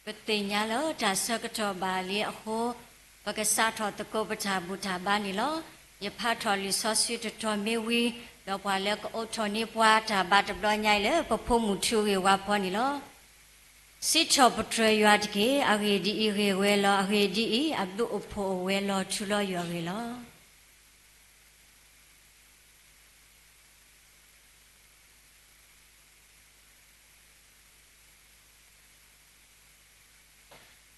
ပသ့ၣ်ညါလၢတၢ်ဆၢကတီၢ်ဘၣ်လံအဃိ, ပကစးထီၣ်သကိးပတၢ်ဘူၣ်တၢ်ဘါန့ၣ်လီၤ. ယဖးထီၣ်လံာ်စီဆှံတတီၤမ့ၢ်ဝံၤ, ဒီးပှၤလၢကအိးထီၣ်န့ၢ်ပှၤတၢ်ဘါတဘျီညါအံၤလၢပဖိမုၣ်ထူဂ့ၢ်ဝါဖီန့ၣ်လီၤ. စံးထီၣ်ပတြၢၤယွၤတက့ၢ်. အဂ့ၢ်ဒ်အံၤ, ဂ့ၢ်ဝဲလီၤ. အဂ့ၢ်ဒ်အံၤ, အဘျုးအဖှိၣ်အိၣ်ဝဲလီၤထူလီၤယွၤအဂ့ၢ်လီၤ.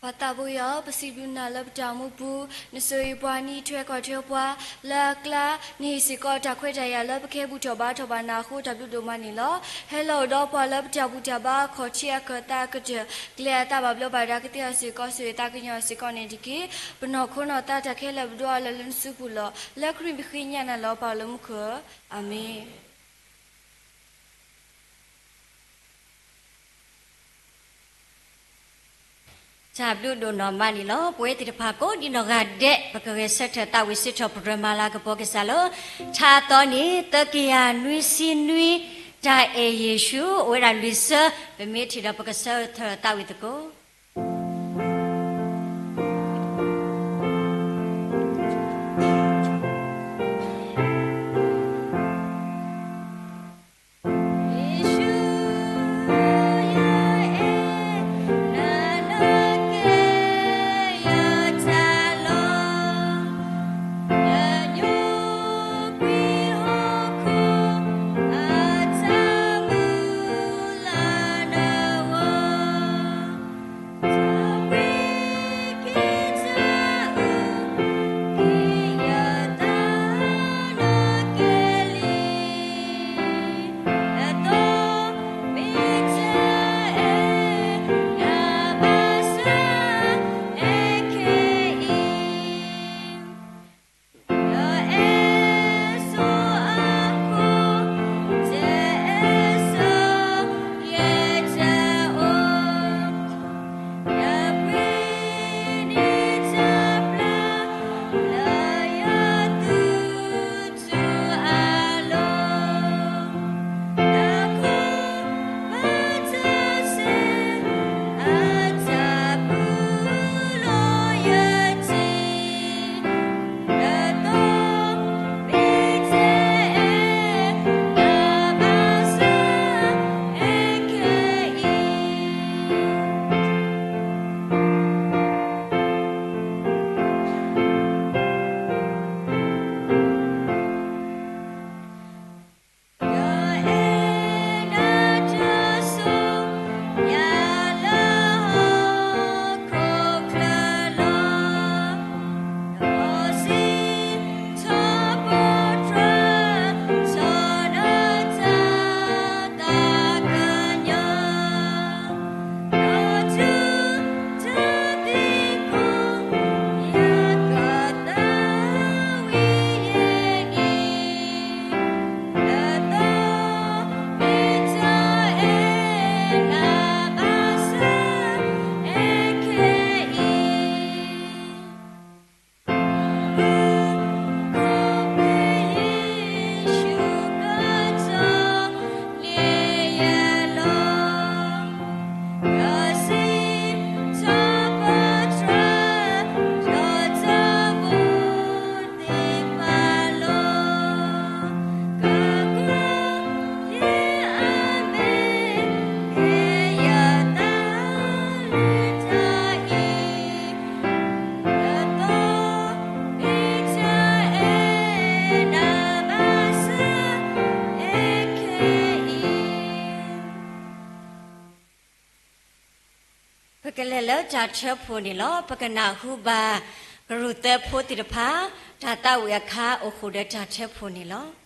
ပၢ်သးဘိယွၤ, ပစံးဘျုးနၤလၢပတၢ်မူပူၤ, နဆိၣ်ဂ့ၤပှၤ, နအံးထွဲကွၢ်ထွဲပှၤ, လၢအကျါ, နဟ့ၣ်စ့ၢ်ကီးတၢ်ခွဲးတၢ်ယာ်လၢပကဟဲဘူၣ်ထီၣ်ဘါထီၣ်ဘၣ်နၤအဃိ တၢ်ဘျုးဒိၣ်မးန့ၣ်လီၤ. ဟဲလီၤအိၣ်ဒီးပှၤလၢပတၢ်ဘူၣ်တၢ်ဘါအခီၣ်ထံးအခၢၣ်သးအကတၢၢ်, ကျဲၤအသးဘၣ်ဘျီးဘၣ်ဒါကသ့အီၤစ့ၢ်ကီး, ဆိၣ်ဂ့ၤသးကညီၤစ့ၢ်ကီးန့ၣ်တက့ၢ်. ပနီၢ်ခိနီၢ်သးတၢ်ခဲလၢာ်ပဒိးအီၤလၢနစုပူၤလီၤ. လၢခရံာ်ပဃ့ညါနၤလီၤ. ပၢ်လၢမူခိၣ်, အၤမ့ၣ်. တၢ်ဘျုးဒိၣ်နီၢ်မးန့ၣ်လီၤ. ပဝဲသ့ၣ်တဖၣ်ကိးဒံနီၢ်ဂၤဒဲး ပကဂဲၤဆၢထၢၣ်သးဝံၣ်စံးထီၣ်ပတြၢၤမၤလၤကပီၤကစၢ်လၢ ထါအသီန့ၣ် သၢကယၤနွံဆံနွံ တၢ်အဲၣ်ယ့ၣ်ၡူး အိၣ်ဝဲဒၣ်လွံၢ်ဆၢ, ပမ့ၢ်ထံၣ်ဒီးပကဆၢထၢၣ်သးဝံၣ်သကိး. ပကလဲၤလၢတၢ်ထၢဖှိၣ်န့ၣ်လီၤ. ပကနၢ်ဟူဘၣ် ကရူၢ်သၢဖိသ့ၣ်တဖၣ် တၢ်သးဝံၣ်အခါ အိၣ်ဃုာ်ဒီးတၢ်ထၢဖှိၣ်န့ၣ်လီၤ.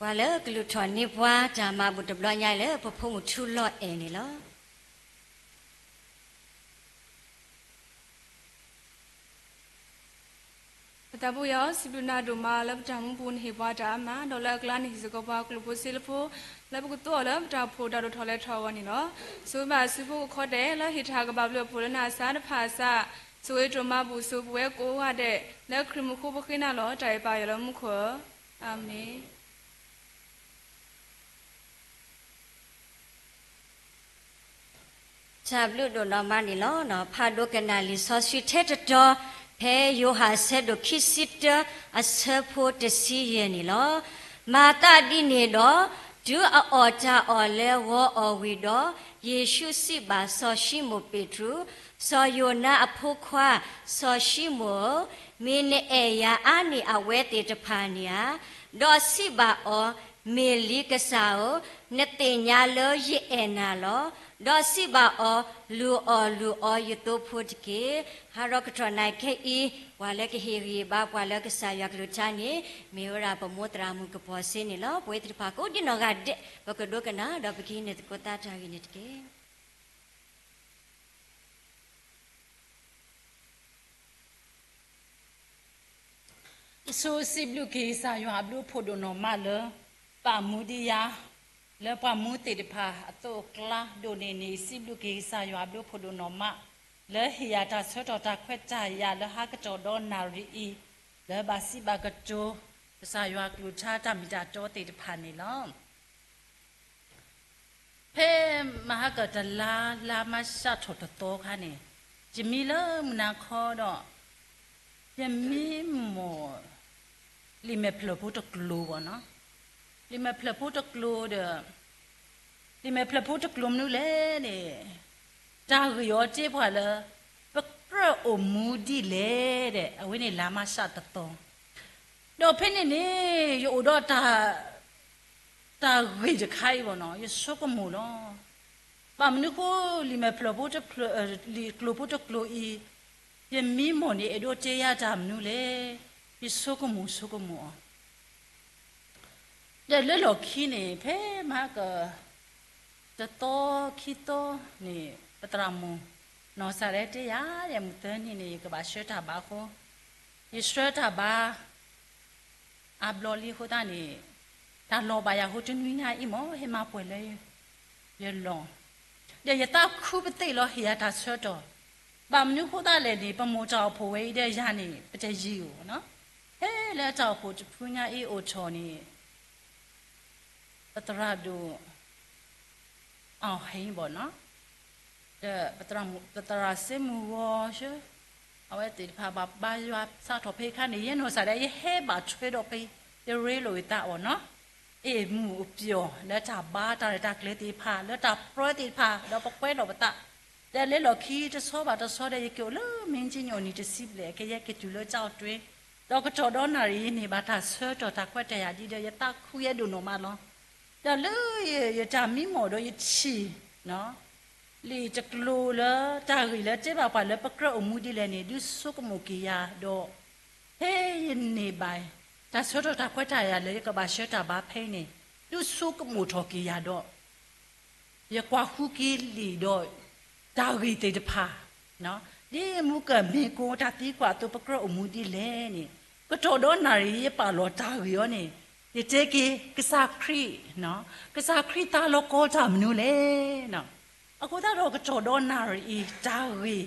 ပှၤလၢကလုၢ်ထီၣ်န့ၢ်ပှၤတၢ်မၤဘူၣ်တဘျီညါအံၤလၢပဖိမုၣ်ထူလီၤအဲၣ်န့ၣ်လီၤ. ပသးဘိယွၤဧၢ, စံးဘျုးနၤဒိၣ်မးလၢပတၢ်မူပူၤနဟ့ၣ်ပှၤတၢ်အါမး, ဒီးလၢအကျါန့ၣ်ဟ့ၣ်စ့ၢ်ကီးပှၤကျိၣ်ဖိစ့လၢဖိ, လၢပကသူအီၤလၢပတၢ်အိၣ်ဖှိၣ်တၢ်ဒိၣ်ထီၣ်လဲၤထီၣ်အဂီၢ်န့ၣ်လီၤ. ဆိၣ်ဂ့ၤဘၣ်အစုဖိကခီတဲာ် လၢဟ့ၣ်တၢ်ကဘၣ်ဘျုးအဖှိၣ်လၢနအစၢ်တဖၣ်အစၢ်, ဆိၣ်ဂ့ၤဒိၣ်မးဘူၣ်ဆိၣ်ပဝဲကိးဂၤဒဲး, လၢခရံာ်မူခိၣ်ပဃ့နၤလီၤတၢ်အံၤပၢ်ယွၤလၢမူခိၣ်ဧၢ, အၤမ့ၣ်. တၢ်ဘျုးဒိၣ်နီၢ်မးန့ၣ်လီၤ. ဖးဒိၣ်ကနၣ်လံာ်စီဆှံထဲတတီၤ ဖဲယိၤဟၣ်အဆၢဒိၣ်ခံဆံတၢ အဆၢဖိတဆံယဲၢ်န့ၣ်လီၤ. မၤသးဒ်န့ၣ်ဒီး, တုၤအအီၣ်တၢ်အီၣ်လၢဂီၤအီၣ်ဝံၤဒီး, ယ့ၣ်ၡူးစံးဘၣ်စီၤၡံမိၣ်ပ့းတရူး, စီၤယိၤနါအဖိခွါ, စီၤၡံမိၣ်ဧၢ, မ့ၢ်နအဲၣ်ယၤအါန့ၢ်အဝဲသ့ၣ်တဖၣ်န့ၣ်ဧါ. ဒီးစံးဘၣ်အီၤ, မ့ၢ်လံကစၢ်ဧၢ, နသ့ၣ်ညါလၢယအဲၣ်နၤလီၤ. ဒီးစံးဘၣ်အီၤ, လုၢ်အီၣ်လုၢ်အီယသိဖိတက့ၢ်. ဟးထီၣ်ကတီၢ်နၢ်ခဲအံၤ, ပှၤလၢကဟ့ၣ်ဂံၢ်ဘါပှၤလၢကစၢ်ယွၤကလုၢ်ကထါန့ၣ်, မ့ၢ်ဝဲဒၣ်ပမိၢ်သရၣ်မုၣ်ကပီၤစ့န့ၣ်လီၤ. ပဝဲသ့ၣ်တဖၣ်ကိးဒံနီၢ်ဂၤဒဲး ပကဒိကနၣ် ဒီးပကဟံးန့ၢ်သကိးသးတၢ်ဂ့ၢ်န့ၣ်တက့ၢ်. ယဆိစံးဘျုးက့ၤကစၢ်ယွၤအဘျုးအဖှိၣ်ဒိၣ်နီၢ်မးလၢ ပာ်မူဒံးယၤ လၢပှၤမူသ့ၣ်တဖၣ်အသိးအကျါဒိၣ်န့ၢ်န့ၣ် စံးဘျုးက့ၤကစၢ်ယွၤအဘျုးအဖှိၣ်ဒိၣ်နီၢ်မး လၢဟ့ၣ်ယၤတၢ်ဆၢထီၣ်တၢ်ခွဲးတၢ်ယာ်လၢဟးကတီၢ်ဒီးနၣ်ရံၣ်အံၤ လၢဘၣ်စံးဘၣ်ကတိၤ ကစၢ်ယွၤကလုၢ်ကထါတၢ်မ့ၢ်တၢ်တီသ့ၣ်တဖၣ်န့ၣ်လီၤ. ဖဲမဟါကတလါလါမၢ်ၡးထီၣ်တသီခါန့ၣ်, ယမံလၢမုၢ်နၤခီဒီး ယမံမီၢ် လံာ်မဲာ်ဖျၢၣ်ဖိတကျိၤဘၣ်နီၤ. လံာ်မဲာ်ဖျၢၣ်ဖိတကျိၤဒီး လံာ်မဲာ်ဖျၢၣ်ဖိတကျိၤမနုၤလဲၣ်န့ၣ်, တၢ်ဂ့ၢ်အီၤတဲပှၤလၢ ပကြၢးအိၣ်မူဒ်လဲၣ်ဒီး အဝဲန့ၣ်လါမၢ်ၡးတသီ ဒီးဖဲန့ၣ်န့ၣ် ယအိၣ်ဒီး တၢ်ဂ့ၢ်တခါအံၤဘၣ်နီၤ ယဆိကမိၣ်လီၤ. ဘၣ်မနုၤဃိ လံာ်မဲာ်ဖျၢၣ်ဖိတဖျၢၣ် လံာ်ကျိၤဖိတကျိၤအံၤ ယမံမီၢ်န့ၣ် အဲၣ်ဒိးတဲယၤတၢ်မနုၤလဲၣ်, ယဆိကမိၣ်ဆိကမိၣ်အီၤ ဒီးလၢလီၢ်ခံန့ၣ် ဖဲမဟါက တသီခံသီန့ၣ် ပသရၣ်မုၣ် နီၢ်စၤရဲတဲယၤ ယမုၢ်သၢနံၤန့ၣ် ယကဘၣ်ဆှၢတၢ်ဘါအဃိ, ယဆှၢတၢ်ဘါ အါဘျီလံအဃိသတးန့ၣ် တၢ်လီၤဘၣ်ယၤအဃိ တနွံညါအံၤမ့ၢ် ဟဲမၤပှဲၤလၢယလီၢ်, ဒီးယသးခုပသ့ၣ်လီၤ ဟ့ၣ်ယၤတၢ်ဆၢကတီၢ်, ဘၣ်မနုၤအဃိသတးလဲၣ်န့ၣ် ပမိၢ်တၢ်အိၣ်ဖှိၣ်ဝဲအံၤဒီးယၤန့ၣ် ပတယံာ်ဧိၤနီၤ, ဖဲလၢတၢ်အိၣ်ဖှိၣ်တဖုညါအံၤအိၣ်ထီၣ်န့ၣ် ပသရၣ်ဒိၣ် အီၣ်ဟ့ဘၣ်နီၤ, ဒီးပသရၣ်စ့မုၢ်ဂီၤဆၢ, အဝဲသ့ၣ်တဖၣ်ဘၣ်ဘါယွၤစးထီၣ်ဖဲခါန့ၣ် ယဲနီၢ်စၤဒၣ် ယဟဲဘၣ်ထွဲဒီးဖဲ ယရ့လိာ်ယသးအီၤနီၤ, အ့ၣ်မုၢ်အပျီၢ်လၢတၢ်ဘါတၢ်ရဲၣ်တၢ်ကျဲၤသ့ၣ်တဖၣ် လၢတၢ်ပြၢသ့ၣ်တဖၣ် ဒီးပကွဲးထီၣ်ပသး, ဒီးလၢလီၢ်ခံတဆီဘၣ်တဆီဒီး ယက့ၤအိၣ်လၢမ့ၢ်ကၠံၣ်ညီၣ်နံၣ်တဆံဘျဲၣ် ကယဲၢ်က့ၤတုၤလၢကၠီၣ်တွ့, ဒီးကတီၢ်ဒီနၣ်ရံၣ်အံၤန့ၣ် ဘၣ်တၢ်ဆၢကတီၢ်တၢ်ခွဲးတၢ်ယာ်ဒ်ဒီး ယသးခုယဲဒိၣ်နီၢ်မးလီၤ. ဒီးလၢယတၢ်မံမီၢ်ဒီးယထံၣ် လံာ်တကျိၤလၢတၢ်ဂ့ၢ်လၢတဲဘၣ်ပှၤလၢပကြၢးအိၣ်မူဒ်လဲၣ်န့ၣ် ဒုးဆိကမိၣ်က့ၤယၤဒီး ဖဲယန့ၢ်ဘၣ် တၢ်ဆၢကတီၢ်တၢ်ခွဲးတၢ်ယာ်လၢယကဘၣ်ဆှၢတၢ်ဘါဖဲအံၤန့ၣ် ဒုးဆိကမိၣ်ထီၣ်က့ၤယၤဒီး ယကွၢ်ဃုက့ၤလံာ်ဒီး တၢ်ဂ့ၢ်သ့ၣ်တဖၣ် ဒ်မူကမ့ၢ်ကိတၢ်သံကွၢ်အသိး ပကြၢးအိၣ်မူဒ်လဲၣ်န့ၣ် ကတီၢ်ဒီနၣ်ရံၣ်ယပာ်လီၤတၢ်ဂ့ၢ်အီၤန့ၣ် ယတဲက့ၤ ကစၢ်ခရံာ်, ကစၢ်ခရံာ်သးလီၤကီတၢ်မနုၤလဲၣ်. အဃိသတးဒီးကတီၢ်ဒီနၣ်ရံၣ်အံၤ တၢ်ဂ့ၢ်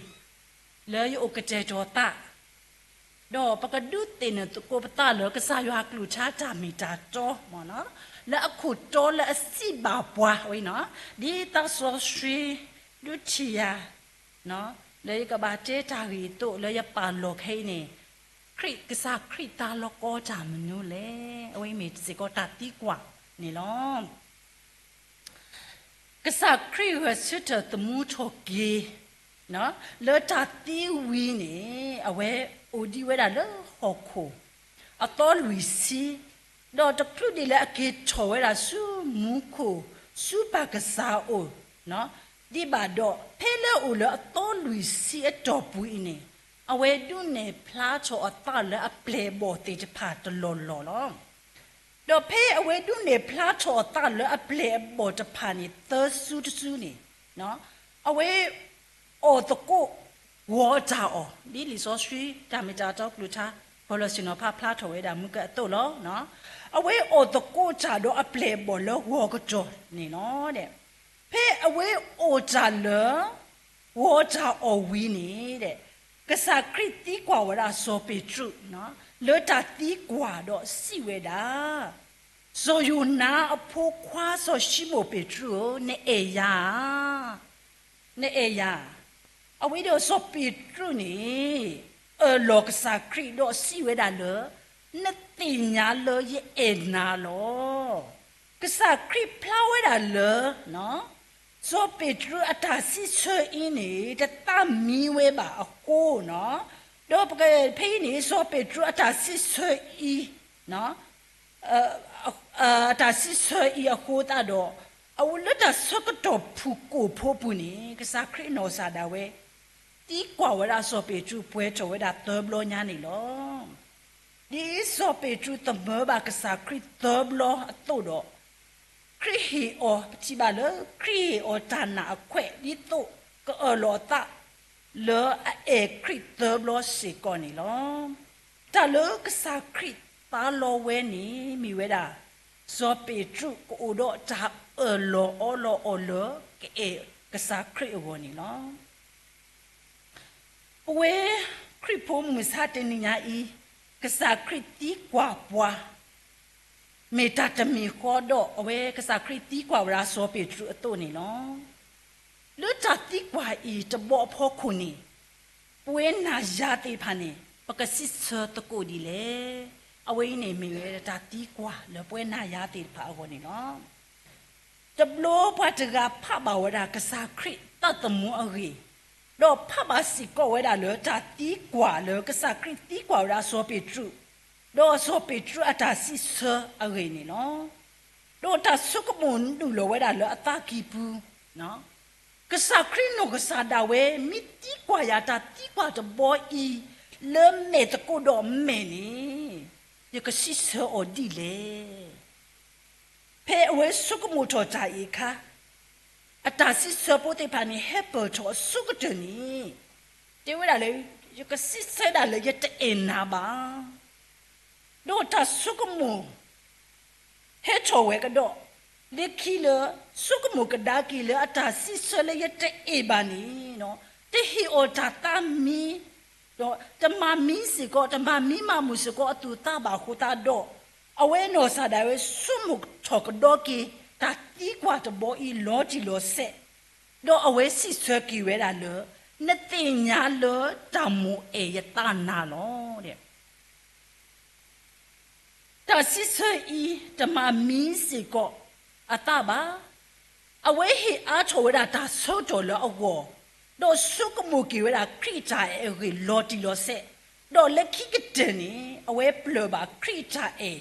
လၢယအိၣ်ကတဲာ်ကတီၤသး ဒီးပကဒုးသ့ၣ်နီၣ်သကိးပသးလၢကစၢ်ယွၤအကလုၢ်ကထါတၢ်မ့ၢ်တၢ်တီ လၢအခိၣ်တီလၢအစံးဘၣ်ပှၤဝဲနီၤ, ဒ်သးစီဆှံဒုးထံၣ်ယၤ လၢယကဘၣ်တဲတၢ်ဂ့ၢ်အသိး လၢယပာ်လီၤခဲအံၤန့ၣ် ခရံာ် ကစၢ်ခရံာ်သးလီၤကီတၢ်မနုၤလဲၣ်. အဝဲအံၤမ့ၢ်စ့ၢ်ကီးတၢ်သံကွၢ်န့ၣ်လီၤ. ကစၢ်ခရံာ်ဂဲၤဆၢထၢၣ်သမူထီၣ်က့ၤ လၢတၢ်သံဝံၤန့ၣ် အဝဲအိၣ်ဒံးဝဲဒၣ်လၢဟီၣ်ခိၣ် အသီလွံၢ်ဆံ, ဒီးတချုးဒံးလၢအက့ၤထီၣ်ဝဲဒၣ်ဆူမူခိၣ် ဆူပၢ်ကစၢ်အအိၣ် ဒံးဘၣ်ဒီး ဖဲလၢအအိၣ်လၢအသီလွံၢ်ဆံအတီၢ်ပူၤအံၤန့ၣ် အဝဲဒုးနဲၣ်ဖျါထီၣ်အသးလၢအပျဲၢ်အဘီၣ်သ့ၣ်တဖၣ်တလီၢ်လီၢ်လီၤ. ဒီးဖဲအဝဲဒုးနဲၣ်ဖျါထီၣ်အသးလၢအပျဲၢ်အဘီၣ်တဖၣ်န့ၣ် သၢစုတစုန့ၣ်, အဝဲအီၣ်သကိး ဂီၤတၢ်အီၣ်, ဒ်လံာ်စီဆှံတၢ်မ့ၢ်တၢ်တီကျိၤထါ ဖီလီၤဆ့ၣ်နီၤဖးဖျါထီၣ်ဝဲဒၣ်မုၢ်ကၢအသိးလီၤ. အဝဲအီၣ်သကိးတၢ်ဒီးအပျဲၢ်အဘီၣ်လၢဂီၤကတီၢ်န့ၣ်လီၤ. ဖဲအဝဲအိၣ်တၢ်လၢ ဂီၤတၢ်အီၣ်ဝံၤန့ၣ်, ကစၢ်ခရံာ်သံကွၢ်ဝဲဒၣ်စီၤပ့းတရူး လၢတၢ်သံကွၢ်ဒီးစံးဝဲဒၣ်, စီၤယိၤနါအဖိခွါစီၤၡံမိၣ်ပ့းတရူးဧၢ, နအဲၣ်ယၤဧါ, နအဲၣ်ယၤဧါ. အဝဲဒီးစီၤပ့းတရူးန့ၣ် အၢၣ်လီၤကစၢ်ခရံာ်ဒီးစံးဝဲဒၣ်လၢ နသ့ၣ်ညါလၢယအဲၣ်နၤလီၤ. ကစၢ်ခရံာ်ဖျါဝဲဒၣ်လၢ စီၤပ့းတရူးအတၢ်စံးဆၢအံၤန့ၣ် တသးမံဝဲဘၣ်အဃိန့ၣ်, ဒီးပကဖဲအံၤန့ၣ် စီၤပ့းတရူးအတၢ်စံးဆၢအံၤ အတၢ်စံးဆၢအံၤအဃိသတးဒီး, အဝဲလၢတၢ်ဆၢကတီၢ်ဖုၣ်ကိာ်ဖိပူၤန့ၣ် ကစၢ်ခရံာ်နီၢ်ကစၢ်ဒၣ်ဝဲ သံကွၢ်ဝဲဒၣ်စီၤပ့းတရူးပှဲၤထီၣ်ဝဲဒၣ်သၢဘျီညါန့ၣ်လီၤ. ဒ်စီၤပ့းတရူးသမၢဘၣ်ကစၢ်ခရံာ်သၢဘျီအသိးဒီး, ခရံာ်ဟ့ၣ်အီၤ, ပထံၣ်ဘၣ်လၢခရံာ်ဟ့ၣ်အီၤတၢ်နာ်အခွဲး ဒ်သိးကအၢၣ်လီၤအသး လၢအအဲၣ်ခရံာ်သၢဘျီစ့ၢ်ကီးန့ၣ်လီၤ. တၢ်လၢကစၢ်ခရံာ်သါလီဝဲန့ၣ် မ့ၢ်ဝဲဒၣ် စီၤပ့းတရူးကအိၣ်ဒီးတၢ်အၢၣ်လီၤအီလီၤအီၤလၢ ကအဲၣ်ကစၢ်ခရံာ်အဂီၢ်န့ၣ်လီၤ. ပဝဲခရံာ်ဖိမုၢ်မဆါတနံၤညါအံၤ, ကစၢ်ခရံာ်သံကွၢ်ပှၤ မ့ၢ်တၢ်တမံၤဃီဒီး အဝဲကစၢ်ခရံာ်သံကွၢ်ဝဲဒၣ်စီၤပ့းတရူးအသိးန့ၣ်လီၤ. လၢတၢ်သံကွၢ်အံၤတဘီအဖီခိၣ်န့ၣ်, ပဝဲနၤယၤသ့ၣ်တဖၣ်န့ၣ် ပကစံးဆၢသကိးဒ်လဲၣ်. အဝဲအံၤန့ၣ်မ့ၢ်ဝဲဒၣ်တၢ်သံကွၢ်လၢပဝဲနၤယၤသ့ၣ်တဖၣ်အဂီၢ်န့ၣ်လီၤ. တဘျီပှၤတဂၤဖးဘၣ်ဝဲဒၣ်ကစၢ်ခရံာ်သးသမူအဂ့ၢ်, ဒီးဖးဘၣ်စ့ၢ်ကီးဝဲဒၣ်လၢတၢ်သံကွၢ်လၢကစၢ်ခရံာ်သံကွၢ်ဝဲဒၣ်စီၤပ့းတရူး, ဒီးစီၤပ့းတရူးအတၢ်စံးဆၢအဂ့ၢ်န့ၣ်လီၤ. ဒီးတၢ်ဆိကမိၣ်နုာ်လီၤဝဲဒၣ်လၢအသးကံၢ်ပူၤ, ကစၢ်ခရံာ်နီၢ်ကစၢ်ဒၣ်ဝဲ မ့ၢ်သံကွၢ်ယၤတၢ်သံကွၢ်တဘီအံၤ လၢမဲာ်သကိးဒီးမဲာ်န့ၣ်, ယကစံးဆၢအီၤဒ်လဲၣ်. ဖဲအဝဲဆိကမိၣ်ထီၣ်တၢ်အံၤအခါ, အတၢ်စံးဆၢဖိသ့ၣ်တဖၣ်န့ၣ် ဟဲပၢၢ်ထီၣ်အဆိကတၢၢ်န့ၣ်, တဲဝဲဒၣ်လၢ ယကစံးဆၢဒၣ်လၢယတအဲၣ်နၤဘၣ်. ဒီးတၢ်ဆိကမိၣ် ဟဲထီၣ်ဝဲကဒီး, လၢခံလၢ ဆိကမိၣ်ကဒါက့ၤလၢအတၢ်စံးဆၢလၢယတအဲၣ်ဘၣ်န့ၣ်, တဟ့ၣ်အီၤတၢ်သးမံ, ဒီးတမၤမံစ့ၢ်ကီး တမၤမံမၤမုာ်စ့ၢ်ကီးအသူၣ်အသးဘၣ်အဃိသတးဒီး, အဝဲနီၢ်ကစၢ်ဒၣ်ဝဲဆိကမိၣ်ထီၣ်ကဒီးက့ၤ တၢ်သံကွၢ်တဘီအံၤလီၤတံၢ်လီၤဆဲး, ဒီးအဝဲစံးဆၢက့ၤဝဲဒၣ်လၢ နသ့ၣ်ညါလၢတၢ်မိၣ်အဲၣ်ယသးနၤလီၤ. တၢ်စံးဆၢအံၤ တမၤမံစ့ၢ်ကီးအသးဘၣ်. အဝဲဟ့ၣ်အါထီၣ်ဝဲဒၣ်တၢ်ဆၢကတီၢ်လၢအဂီၢ်, ဒီးဆိကမိၣ်က့ၤဝဲဒၣ်ခရံာ်တၢ်အဲၣ်အဂ့ၢ်လီၤတံၢ်လီၤဆဲး, ဒီးလၢခံကတၢၢ်န့ၣ် အဝဲပျၢၢ်ဘၣ်ခရံာ်တၢ်အဲၣ်,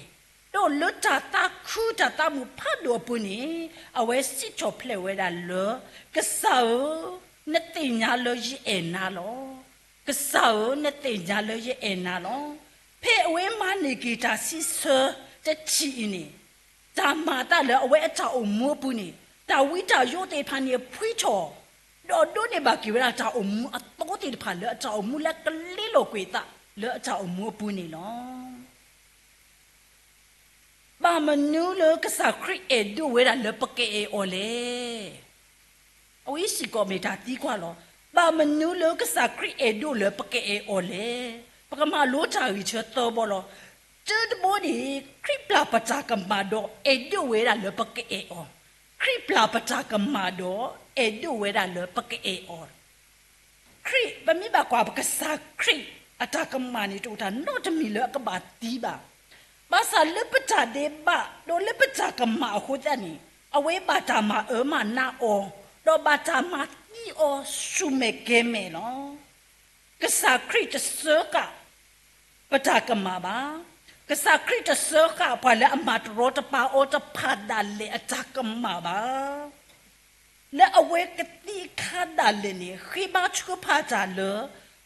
ဒီးလၢတၢ်သးခုတၢ်သးမုာ်ဖးဒိၣ်အပူၤန့ၣ်, အဝဲစံးထီၣ်ဖျဲးဝဲဒၣ်လၢ ကစၢ်ဧၢ, နသ့ၣ်ညါလၢယအဲၣ်နၤလီၤ. ကစၢ်ဧၢ, နသ့ၣ်ညါလၢယအဲၣ်နၤလီၤ. ဖဲအဝဲမၤန့ၢ်က့ၤတၢ်စံးဆၢတထံၣ်အံၤန့ၣ်, တၢ်မၤအသးလၢအဝဲအတၢ်အိၣ်မူအပူၤန့ၣ်, တၢ်ဝံတၢ်ယိးသ့ၣ်တဖၣ်န့ၣ်အဖှံထီၣ်, ဒီးဒိးန့ၢ်ဘၣ်က့ၤဝဲဒၣ်တၢ်အိၣ်မူအသီသ့ၣ်တဖၣ်လၢအတၢ်အိၣ်မူလၢကလ့လီၤကွံာ်အသးလၢအတၢ်အိၣ်မူအပူၤန့ၣ်လီၤ. ဘၣ်မနုၤလၢကစၢ်ခရံာ်အဲၣ်ဒိးဝဲဒၣ်လၢပကအဲၣ်အီၤလဲၣ်. အဝဲစ့ၢ်ကီးမ့ၢ်တၢ်သံကွၢ်လီၤ. ဘၣ်မနုၤလၢကစၢ်ခရံာ်အဲၣ်ဒိးလၢပကအဲၣ်အီၤလဲၣ်. ပကမၤလိတၢ်ဂ့ၢ်ဆၢသၢဘီလီၤ. တၢတဘီန့ၣ်, ခရံာ်ပျၢ်ပတၢ်ကမၣ်ဒီးအဲၣ်ဒိးဝဲဒၣ်လၢပကအဲၣ်အီၤ, ခရံာ်ပျၢ်ပတၢ်ကမၣ်ဒီးအဲၣ်ဒိးဝဲဒၣ်လၢပကအဲၣ်အီၤ ခရံာ်, ပမ့ၢ်ဘၣ်ကွၢ်ပကစၢ်ခရံာ်အတၢ်ကမၣ်န့ၣ် တအိၣ်တၢ်နီတမံၤလၢအကဘၣ်သံဘၣ်. ဘၣ်ဆၣ်လၢပတၢ်ဒဲးဘး ဒီးလၢပတၢ်ကမၣ်အဃိသတးန့ၣ်, အဝဲဘၣ်တၢ်မၤအၢမၤနးအီၤ, ဒီးဘၣ်တၢ်မၤသံအီၤဆူၣ်မဲာ်ကဲၤမဲာ်လီၤ. ကစၢ်ခရံာ်တစၢဃာ်ပတၢ်ကမၣ်ဘၣ်. ကစၢ်ခရံာ်တစၢဃာ်ပှၤလၢအမၤတရီတပါအီၤတဖၣ်ဒၣ်လဲာ်အတၢ်ကမၣ်ဘၣ်. လၢအဝဲကသံအခါဒၣ်လဲာ်န့ၣ် ဃ့ဘါထုကဖၣ်တၢ်လၢ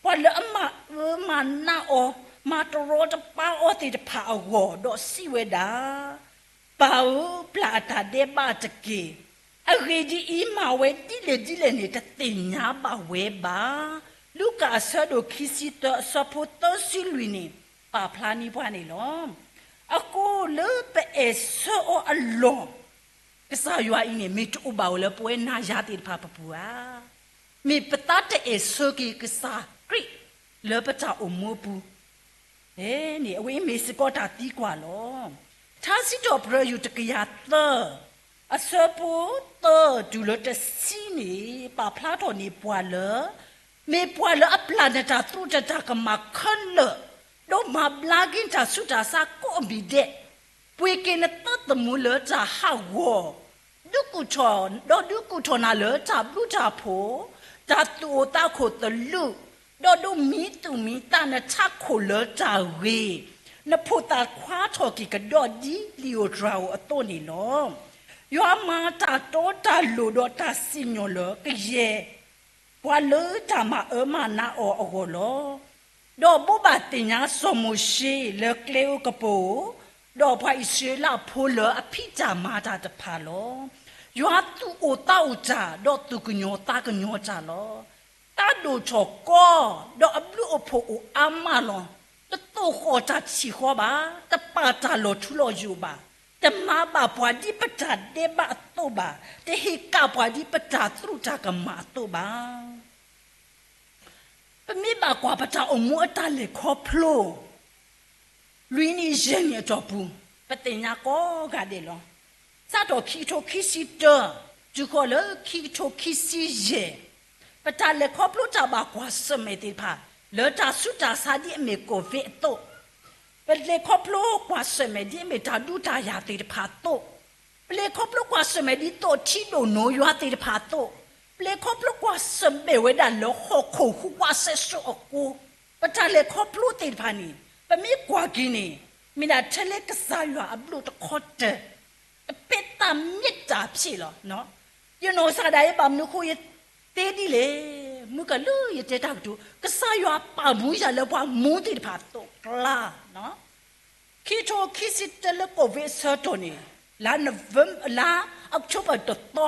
ပှၤလၢအမၤအၢမၤနးအီၤ, မၤတရီတပါအီၤသ့ၣ်တဖၣ်အဂီၢ်, ဒီးစံးဝဲဒၣ် ပၢ်ဧၢ, ပျၢ်အတၢ်ဒဲးဘးတက့ၢ်. အဂ့ၢ်ဒ်အံၤ, မၤဝဲဒ်လဲၣ်ဒ်လဲၣ်န့ၣ် တသ့ၣ်ညါဘၣ်ဝဲဘၣ်. လူၤကၣ်အဆၢဒိၣ်ခံဆံသၢ အဆၢဖိသၢဆံလွံၢ်န့ၣ် ပာ်ဖျါန့ၢ်ပှၤန့ၣ်လီၤ. အဃိလၢပအဲၣ်ဆၢအီၤအလီၢ် ကစၢ်ယွၤအံၤန့ၣ် မ့ၢ်တအိၣ်ဘၣ်ဝဲလၢပဝဲနၤယၤသ့ၣ်တဖၣ်ပပူၤဧါ. မ့ၢ်ပသးတအဲၣ်ဆၢက့ၤကစၢ်ခရံာ်လၢပတၢ်အိၣ်မူအပူၤ န့ၣ် အဝဲအံၤမ့ၢ်စ့ၢ်ကီးတၢ်သံကွၢ်လီၤ. ထါစံးထီၣ်ပတြၢၤယိၤတကယၤသၢ အဆၢဖိသၢတုၤလၢတဆံန့ၣ် ပာ်ဖျါထီၣ်န့ၢ်ပှၤလၢ မ့ၢ်ပှၤလၢအပျၢ်နတၢ်သရူးတၢ်ကမၣ်ခဲလၢာ်, ဒီးမၤဘျါက့ၤနတၢ်ဆူးတၢ်ဆါကိးမံၤဒဲး, ပှ့ၤက့ၤနသၢသမူလၢတၢ်ဟးဂီၤ ဒုးကူၣ်ထီၣ်, ဒီးဒုးကူၣ်ထီၣ်နၤလၢတၢ်ဘျုးတၢ်ဖှိၣ်, တၢ်သူၣ်အိၣ်သးအိၣ်သလုး, ဒီးဒုးမံသူၣ်မံသးနထးခိၣ်လၢတၢ်ဂ့ၤ, နဖိသၣ်ခွါထီၣ်က့ၤကဒီးဒ်လံာ်ဧိၤတြၤဧိၤအသိးန့ၣ်လီၤ. ယွၤမၤတၢ်တီတၢ်လိၤဒီးတၢ်စံၣ်ညီၣ်လၢကယဲၢ် ပှၤလၢတၢ်မၤအၢမၤနးအီၤအဂီၢ်လီၤ. ဒီးဘိးဘၣ်သ့ၣ်ညါစီၤမိၤၡ့လၢကျဲဧိၤကပၤဧိၤ, ဒီးပှၤအံၣ်စရ့လးဖိလၢအဖံးတၢ်မၤတၢ်တဖၣ်လီၤ. ယွၤသူၣ်အိၣ်သးအိၣ်တၢ်, ဒီးသူၣ်ကညီၤသးကညီၤတၢ်လီၤ. သးဒိၣ်ထီၣ်ကီ, ဒီးအဘျုးအဖှိၣ်အိၣ်အါမးလီၤ. တသိၣ်ဃီၣ်တၢ်ထံၣ်ဃီဘၣ်, တပာ်တၢ်လီၤထူလီၤယိာ်ဘၣ်, တမၤဘၣ်ပှၤဒ်ပတၢ်ဒဲးဘးအသိးဘၣ်, တဟ့ၣ်ကၣ်ပှၤဒ်ပတၢ်သရူးတၢ်ကမၣ်အသိးဘၣ်. ပမ့ၢ်ဘၣ်ကွၢ်ပတၢ်အိၣ်မူအတၢ်လဲၤခီဖျိ လွံၢ်နံၣ်ယဲၢ်နံၣ်အတီၢ်ပူၤ, ပသ့ၣ်ညါကိးဂၤဒဲးလီၤ. စးထီၣ်ခံကထိခံဆံတၢ တုၤဃီၤလၢခံကထိခံဆံယဲၢ်, ပတၢ်လဲၤခီဖျိတၢ်ဘၣ်ကွၢ်ဆၢၣ်မဲာ်သ့ၣ်တဖၣ် လၢတၢ်ဆူးတၢ်ဆါဒ်အမ့ၢ် ကိုဗစ် အသိး, ပလဲၤခီဖျိကွၢ်ဆၢၣ်မဲာ်ဒ်အမ့ၢ်တၢ်ဒူတၢ်ယၤသ့ၣ်တဖၣ်အသိး, ပလဲၤခီဖျိကွၢ်ဆၢၣ်မဲာ်ဒ်သိးထံဒိၣ်နိယွၤသ့ၣ်တဖၣ်အသိး, ပလဲၤခီဖျိကွၢ်ဆၢၣ်မဲာ်ဝဲဒၣ်လၢဟီၣ်ခိၣ်ဟူးဝးစဲးစိအဃိ, ပတၢ်လဲၤခီဖျိသ့ၣ်တဖၣ်န့ၣ် ပမ့ၢ်ကွၢ်က့ၤန့ၣ် မ့ၢ်ဒၣ်ထဲလၢကစၢ်ယွၤအဘျုးတခီတၢၢ်, တပဲသးမ့ၢ်တၢ်ဖျ့လီၤ. ယနီၢ်ကစၢ်ဒၣ်အံၤ ဘၣ်မနုၤအဃိယသ့ဒ်လဲၣ်, မုၢ်ကလၢယတဲတၢ်ကတိၤ ကစၢ်ယွၤပာ်မူယၤလၢပှၤမူသ့ၣ်တဖၣ်အသိးကျါ ခံကထိခံဆံတၢလၢ ကိုဗစ် အဆၢကတီၢ်န့ၣ်, လါ November, လါ October တသီ,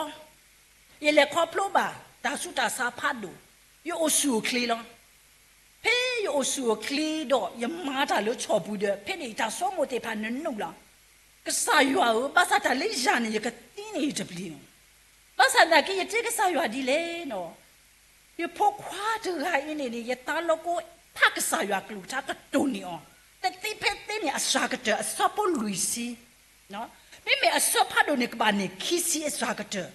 ယလဲၤခီဖျိဘၣ်တၢ်ဆူးတၢ်ဆါဖးဒိၣ်, ယအိၣ်ဆူၣ်အိၣ်ချ့လီၤ. ဖဲယအိၣ်ဆူၣ်အိၣ်ချ့ဒီး ယမၤတၢ်လၢဆီၣ်ပူၤဒီး ဖဲန့ၣ်ယတၢ်ဆိကမိၣ်သ့ၣ်တဖၣ်နနုာ်လီၤ. ကစၢ်ယွၤဧၢ, ဘၣ်ဆၣ်တၢ်လၢယၤန့ၣ် ယကသံန့ၢ်ယတပျံၤန့ၣ်, ဘၣ်ဆၣ်သနာ်က့ယတဲကစၢ်ယွၤဒ်လဲၣ်န့ၣ် ယဖိခွါတဂၤအံၤန့ၣ်န့ၣ် ယသးလီၤကိ ဖးကစၢ်ယွၤကလုၢ်ကထါကတိၢ်န့ၢ်အီၤ, တသ့ဖဲသ့န့ၣ် အစှၤကတၢၢ် အဆၢဖိလွံၢ်ဆံ, မ့မ့ၢ်အဆၢဖးဒိၣ်န့ၣ် ကဘၣ်န့ၢ်ခံဆံအစှၤကတၢၢ်,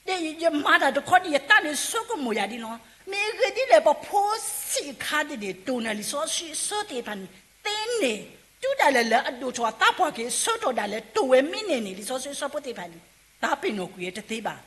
ဒီးယမၤတၢ်တခီန့ၣ် ယသးန့ၣ်ဆိကမိၣ်ယၤဒ်လီၤ. မ့ၢ်အဂ့ၢ်ဒ်လဲၣ် ပဖိဆံးအခါဒ်န့ၣ် တိၢ်န့ၢ်လံာ်စီဆှံအဆၢသ့ၣ်တဖၣ်န့ၣ် သ့န့ၢ်, တုၤဒၣ်လဲာ်လၢအဒိၣ်ထီၣ်အသးပှၢ်က့ၤ ဆၢထီၣ်ဒၣ်လဲာ် တိၢ်ဝဲမ့ၢ်န့ၢ်န့ၣ် လံာ်စီဆှံအဆၢဖိသ့ၣ်တဖၣ်န့ၣ် သးပ့ၤနီၣ်ကွံာ်ဝဲတသ့ဘၣ်.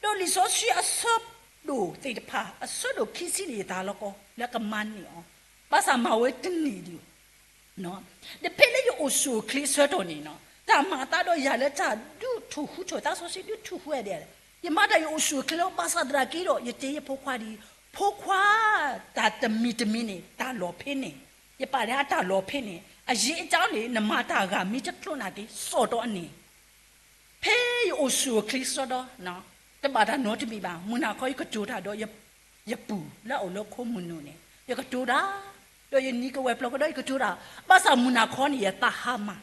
ဒီးလံာ်စီဆှံအဆၢဒိၣ်သ့ၣ်တဖၣ် အဆၢဒိၣ်ခံဆံန့ၣ် ယသးလီၤကီ လၢကမၤန့ၢ်အီၤ, ဘၣ်ဆၣ်မၤဝဲတန့ၢ်ဒံး ဒီးဖဲလၢယအိၣ်ဆူၣ်အိၣ်ချ့အဆၢကတီၢ်န့ၣ် တၢ်မၤအသးဒီးယၤလၢတၢ်ဒုးထူၣ်ဃူထီၣ် သးစီဆှံဒုးထူၣ်ဃူဝဲဒၣ်, ယမၤတၢ်ယအိၣ်ဆူၣ်အိၣ်ချ့လီၤ. ဘၣ်ဆၣ်သနာ်က့ဒီး ယတဲယဖိခွါဒ်အံၤ, ဖိခွါ, တၢ်တမံၤတမံၤန့ၣ် တၢ်လီၤဖဲန့ၣ်, ယပာ်ဒၣ်တၢ်လီၤဖဲန့ၣ် အရေးအကြီးန့ၣ် နမၤတၢ်ဂ့ၤမ့ၢ်တဖျိနာ်က့ စိာ်ဒီးအန့ၣ် ဖဲယအိၣ်ဆူၣ်အိၣ်ချ့စ့ၢ်ဒီး တဘၣ်တၢ်နီတမံၤဘၣ်. မုၢ်နၤခီယကတိၤတၢ်ဒီး ယပုၢ်လၢအအိၣ်လၢခိမုၢ်နုာ်န့ၣ် ယကတိၤတၢ်, ဒီးယနံၤကဝဲၤပျီကဒီး ယကတိၤတၢ်, ဘၣ်ဆၣ်မုၢ်နၤခီန့ၣ် ယသးဟါမၢ်,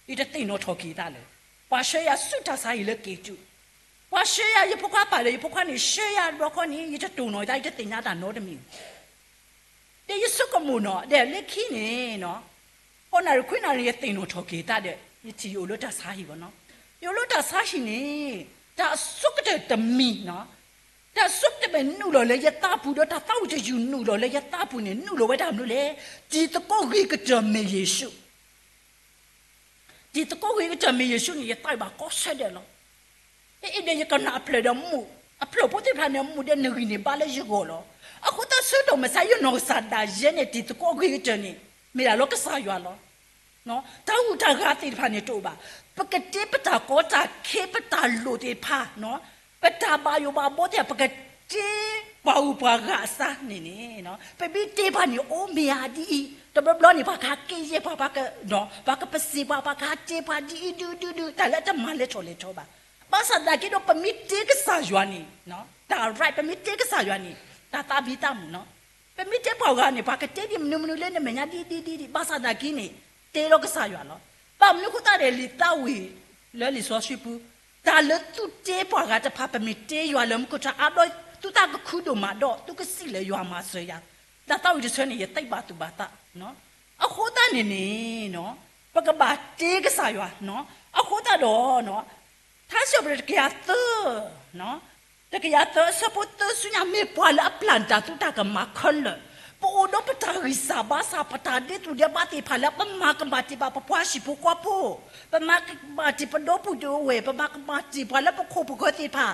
ယတသ့ၣ်နီၣ်ထီၣ်က့ၤသးလၢၤ. ပှၤဆှၢယၤဆူတၢ်ဆါဟံၣ်လၢက့ၤတု, ပှၤဆှၢယၤ ယဖိခွါပၢ်ဒီး ယဖိခွါန့ၣ် ဆှၢယၤတဘျီခီန့ၣ် ယတတိၢ်နီၣ်ယသး ယတသ့ၣ်ညါတၢ်နီတမံၤ ဒီးယဆိကမိၣ်နီၤ ဒီးလၢခံန့ၣ် ဃိးနၣ်ရံၣ်ခွံနၣ်ရံၣ် ယသ့ၣ်နီၣ်ထီၣ်က့ၤသးဒီး ယထံၣ်ယအိၣ်လၢတၢ်ဆါဟံၣ်ဘၣ်နီၤ. ယအိၣ်လၢတၢ်ဆါဟံၣ်န့ၣ် တၢ်အဆိကတၢၢ်တမံၤ, တၢ်အဆိကတၢၢ်မ့ၢ်နုာ်လီၤလၢယသးပူၤ ဒီးတၢ်သးဝံၣ်တယုၢ်နုာ်လီၤလၢယသးပူၤန့ၣ် နုာ်လီၤဝဲဒၣ်မနုၤလဲၣ်. တံၤသကိးဂ့ၤကတၢၢ်မ့ၢ်ယ့ၣ်ၡူး တံၤသကိးဂ့ၤကတၢၢ်မ့ၢ်ယ့ၣ်ၡူးန့ၣ် ယသးဝံၣ်ဘၣ်ကီဆၢဒဲးလီၤ. အ့ၣ်ဒီးယကနၣ်အဖျၢၣ်ဒီးမူး, အဖျၢၣ်ဖိသ့ၣ်တဖၣ်န့ၣ် မူးဒီးနဂံၢ်န့ၣ်ဘါလၢယဂီၢ်လီၤ. အဃိသတးဆၢကတီၢ်မုၢ်ဆါ ယနီၢ်ကစၢ်ဒၣ်ယဲန့ၣ် တံၤသကိးဂ့ၤကတၢၢ်န့ၣ် မ့ၢ်ဒၣ်လၢကစၢ်ယွၤလီၤ. တၢ်ဟူးတၢ်ဂဲၤသ့ၣ်တဖၣ်န့ၣ်တအိၣ်ဘၣ်. ပကတဲပတၢ်ကီတၢ်ခဲ ပတၢ်လိၣ်သ့ၣ်တဖၣ်, ပတၢ်ဘၣ်ယိၣ်ဘၣ်ဘီသ့ၣ်တဖၣ် ပကတဲ ပှၤဂုၤပှၤဂၤအစၢ်န့ၣ်န့ၣ်, ပမ့ၢ်တ့ပှၤန့ၣ် အိၣ်မ့ၢ်ဧါဒ်အံၤ, တဘျီဘျီန့ၣ် ပှၤကဟးက့ၤယဲၢ်ပှၤ, ပှၤက, ပှၤကပစံးပှၤ, ပှၤကဟးတ့ပှၤဒ်အံၤဒုဒုဒု, တၢ်လၢတမၤလဲၤထီၣ်လဲၤထီဘၣ်. ဘၣ်ဆၣ်သနာ်က့ဒီး ပမ့ၢ်တ့ကစၢ်ယွၤန့ၣ်, တၢ် right, ပမ့ၢ်တ့ကစၢ်ယွၤန့ၣ် တၢ်သးဘံၣ်သးမုာ်လီၤ. ပမ့ၢ်တ့ပှၤဂၤန့ၣ် ပှၤကတဲဒ်မနုၤမနုၤလၢနမဲာ်ညါဒ်ဒ်ဒ်ဒ်, ဘၣ်ဆၣ်သနာ်က့န့ၣ် တ့လီၤကစၢ်ယွၤလီၤ. ဘၣ်မနုၤအဃိသတးန့ၣ် လံာ်သးဝံၣ်လၢလံာ်စီဆှံပူၤ, တၢ်လၢသုတ့ပှၤဂၤတဖၣ် ပမ့ၢ်တ့ယွၤလၢမူခိၣ်ထါ အါဘျီသုတၢ်ကခုဒိၣ်မးဒီး သုကစံးလၢယွၤမၤစၢၤယၤ, တၢ်သးဝံၣ်တဆၢန့ၣ် ယသ့ဘၣ်သူၣ်ဘၣ်သး. အဃိသတးန့ၣ်န့ၣ် ပကဘၣ်တ့ကစၢ်ယွၤ, အဃိသတးဒီး ထါစံးပတြၢၤတကယၤသၢ, တကယၤသၢအဆၢဖိသၢဆူညါ, မ့ၢ်ပှၤလၢအပျၢ်နတၢ်သရူးတၢ်ကမၣ်ခဲလၢာ်, ပအိၣ်ဒီးပတၢ်ဂံၢ်စၢ်ဘါစၢ်, ပတၢ်ဒဲးသူၣ်ဒဲးဘးသ့ၣ်တဖၣ်လၢပမၤကမၣ်တ့ၢ်ဘၣ်ပပှၤဟံၣ်ဖိဃီဖိ, ပမၤကမၣ်တ့ၢ်ပဒီပုၢ်ဒီဝဲၢ်, ပမၤကမၣ်တ့ၢ်ပှၤလၢပခိၣ်ပဃၢၤသ့ၣ်တဖၣ်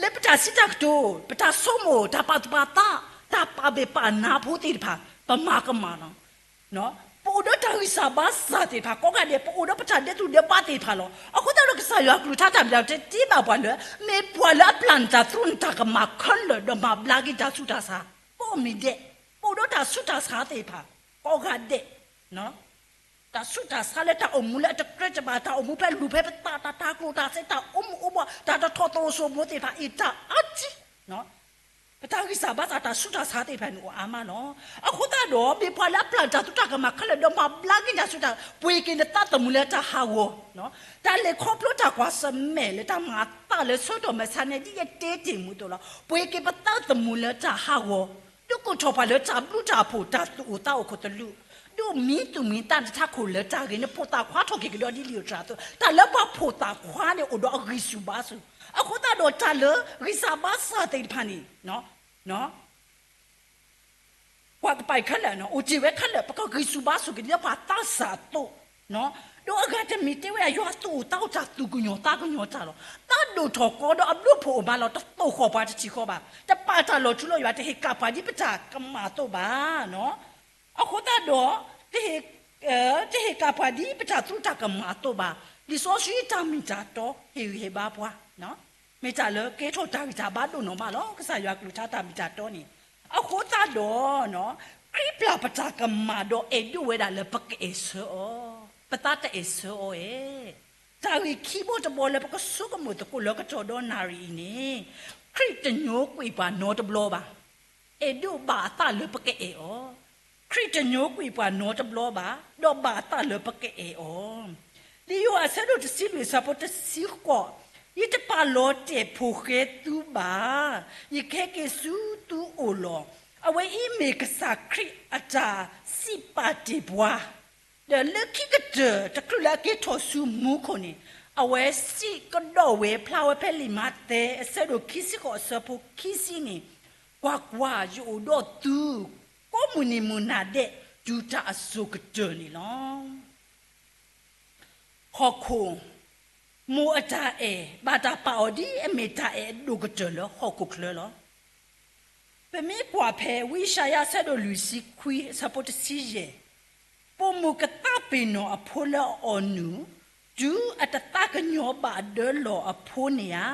လၢပတၢ်စံးတၢ်ကတိၤ, ပတၢ်ဆိကမိၣ်, တၢ်ပာ်သူၣ်ပာ်သး, တၢ်ပာ်ဘၣ်ပာ်နးဖိသ့ၣ်တဖၣ် ပမၤကမၣ်လီၤ. ပအိၣ်ဒီးတၢ်ဂံၢ်စၢ်ဘါစၢ်သ့ၣ်တဖၣ်ကိးဂၤဒဲး, ပအိၣ်ဒီးပတၢ်ဒဲးသူၣ်ဒဲးဘးသ့ၣ်တဖၣ်လီၤ. အဃိသတးဒီးကစၢ်ယွၤကလုၢ်ကထါတၢ်မ့ၢ်တၢ်တီတ့ဘၣ်ပှၤလၢ မ့ၢ်ပှၤလၢအပျၢ်နတၢ်သရူးနတၢ်ကမၣ်ခဲလၢာ် ဒီးမၤဘျါက့ၤတၢ်ဆူးတၢ်ဆါ, ကိးမံၤဒဲး, ပအိၣ်ဒီးတၢ်ဆူးတၢ်ဆါသ့ၣ်တဖၣ် ကိးဂၤဒဲး တၢ်ဆူးတၢ်ဆါလၢတၢ်အိၣ်မူလၢအတကြၢးတဘၣ်, တၢ်အိၣ်မူဖဲလူၤဖဲပသး, တၢ်တၤကျိၣ်တၤစ့, တၢ်အိၣ်မူအိၣ်ဘှီၣ်, တၢ်တထီၣ်သရူးစိမိသ့ၣ်တဖၣ်အံၤ တၢ်အါထံ, ပတၢ်ဂံၢ်စၢ်ဘါစၢ် တၢ်ဆူးတၢ်ဆါသ့ၣ်တဖၣ်န့ၣ်အိၣ်အါမးလီၤ. အဃိသတးဒီး မ့ၢ်ပှၤလၢအပျၢ်တၢ်သရူးတၢ်ကမၣ်ခဲလၢာ် ဒီးမၤဘျါက့ၤတၢ်ဆူးတၢ်, ပှ့ၤက့ၤနသးသမူလၢတၢ်ဟးဂီၤ, တၢ်လဲၤခီဖျိတၢ်ကွၢ်ဆၢၣ်မဲာ်လၢတၢ်မၤအသးလၢဆၢကတီၢ်မဲာ်ဆါန့ၣ် ဒ်ယတဲတ့ၢ်မူအသိးလီၤ. ပှ့ၤက့ၤပသးသမူလၢတၢ်ဟးဂီၤ, ဒုးကိးထီၣ်ပှၤလၢတၢ်ဘျုးတၢ်ဖှိၣ် တၢ်သူၣ်အိၣ်သးအိၣ်ခိၣ်သလုး, ဒုးမံသူၣ်မံသးနထးခိၣ်လၢတၢ်ဂ့ၤ, နဖိသၣ်ခွါထီၣ်က့ၤကဒီးဒ်လံာ်ဧိၤတြၤအသိး, တၢ်လၢပှၤဖိသၣ်ခွါန့ၣ်အိၣ်ဒီးအဂံၢ်ဆူၣ်ဘါဆူၣ်, အဃိသတးဒီးတၢ်လၢဂံၢ်စၢ်ဘါစၢ်သ့ၣ်တဖၣ်န့ၣ် ပှၤကပာ်ခဲလၢာ် အိၣ်တ့ၢ်ဝဲခဲလၢာ်, ပကဂံၢ်ဆူၣ်ဘါဆူၣ်က့ၤလၢပှၤသးစၢ်အသိး, ဒီးအဂၤတမံၤတဲဝဲဒၣ် ယွၤသူၣ်အိၣ်သးအိၣ်တၢ်သူၣ်ကညီၤသးကညီၤတၢ်လီၤ. သးဒိၣ်ထီၣ်ကီဒီးအဘျုးအဖှိၣ်အိၣ်မးလီၤ. တသိၣ်ဃီၣ်ပှၤတထံၣ်ဃီဘၣ်, တပာ်တၢ်လီၤထူလီၤယွၤ, တဟ့ၣ်ကၣ်ပှၤဒ်ပတၢ်ကမၣ်အသိးဘၣ်. အဃိသတးဒီး တဟ့ၣ် တဟ့ၣ်ကၣ်ပှၤဒ်ပတၢ်သရူးတၢ်ကမၣ်အသိးဘၣ်. လံာ်စီဆှံတၢ်မ့ၢ်တၢ်တီဟ့ၣ်ဂံၢ်ဟ့ၣ်ဘါပှၤ, မ့ၢ်တၢ်လၢကဲထီၣ်တၢ်ဂံၢ်တၢ်ဘါဒိၣ်နီၢ်မးလီၤ. ကစၢ်ယွၤကလုၢ်ကထါတၢ်မ့ၢ်တၢ်တီန့ၣ်, အဃိသတးဒီး ခရံာ်ပျၢ်ပတၢ်ကမၣ်ဒီးအဲၣ်ဒိးဝဲဒၣ်လၢပကအဲၣ်ဆၢအီၤ, ပသးတအဲၣ်ဆၢအီၤဧါ. တၢ်ဂ့ၢ်ခံဘီတဘီလၢပကဆိကမိၣ်သကိးလၢကတီၢ်ဒီနၣ်ရံၣ်အံၤန့ၣ်, ခရံာ်တညိကွံာ်ပှၤနီတဘျီဘၣ်. အဲၣ်ဒိးဘၣ်အသးလၢပကအဲၣ်အီၤ, ခရံာ်တညိကွံာ်ပှၤနီတဘျီဘၣ်, ဒီးဘၣ်အသးလၢပကအဲၣ်အီၤ. လံာ်ယိၤဟၣ်အဆၢဒိၣ်တဆံလွံၢ်အဆၢဖိတဆံဃိး, ယတပာ်လီၤတဲာ်ဖိဃဲသုဘၣ်, ယကဟဲက့ၤဆူသုအိၣ်လီၤ. အဝဲအံၤမ့ၢ်ကစၢ်ခရံာ်အတၢ်စံးပာ်တ့ၢ်ပှၤ ဒီးလၢခံကတၢၢ်တချုးလၢအက့ၤထီၣ်ဆူမူခိၣ်န့ၣ်, အဝဲစံးကဒီးဝဲဖျါဝဲဖဲလံာ်မးသဲအဆၢဒိၣ်ခံဆံဃိးအဆၢဖိခံဆံန့ၣ်, ကွၢ်ကွၢ်, ယအိၣ်ဒီးသု ကိးမုၢ်နံၤမုၢ်နၤဒဲး တုၤတၢ်အစိၤကတၢၢ်န့ၣ်လီၤ. ဟီၣ်ခိၣ်, မိၢ်အတၢ်အဲၣ် ဘၣ်တၢ်ပာ်အီၤဒ်အမ့ၢ်တၢ်အဲၣ်အဒိၣ်ကတၢၢ်လၢဟီၣ်ခိၣ်ချၢလီၤ. ပမ့ၢ်ကွၢ်ဖဲဝံယၡါယၤအဆၢဒိၣ်လွံၢ်ဆံခွံအဆၢဖိတဆံယဲၢ်, ပိာ်မုၣ်ကသးပ့ၤနီၣ်အဖိလၢအအီၣ်နုၢ်, တုၤအတသးကညီၤဘၣ်အဒၢလီၢ်အဖိန့ၣ်ဧါ.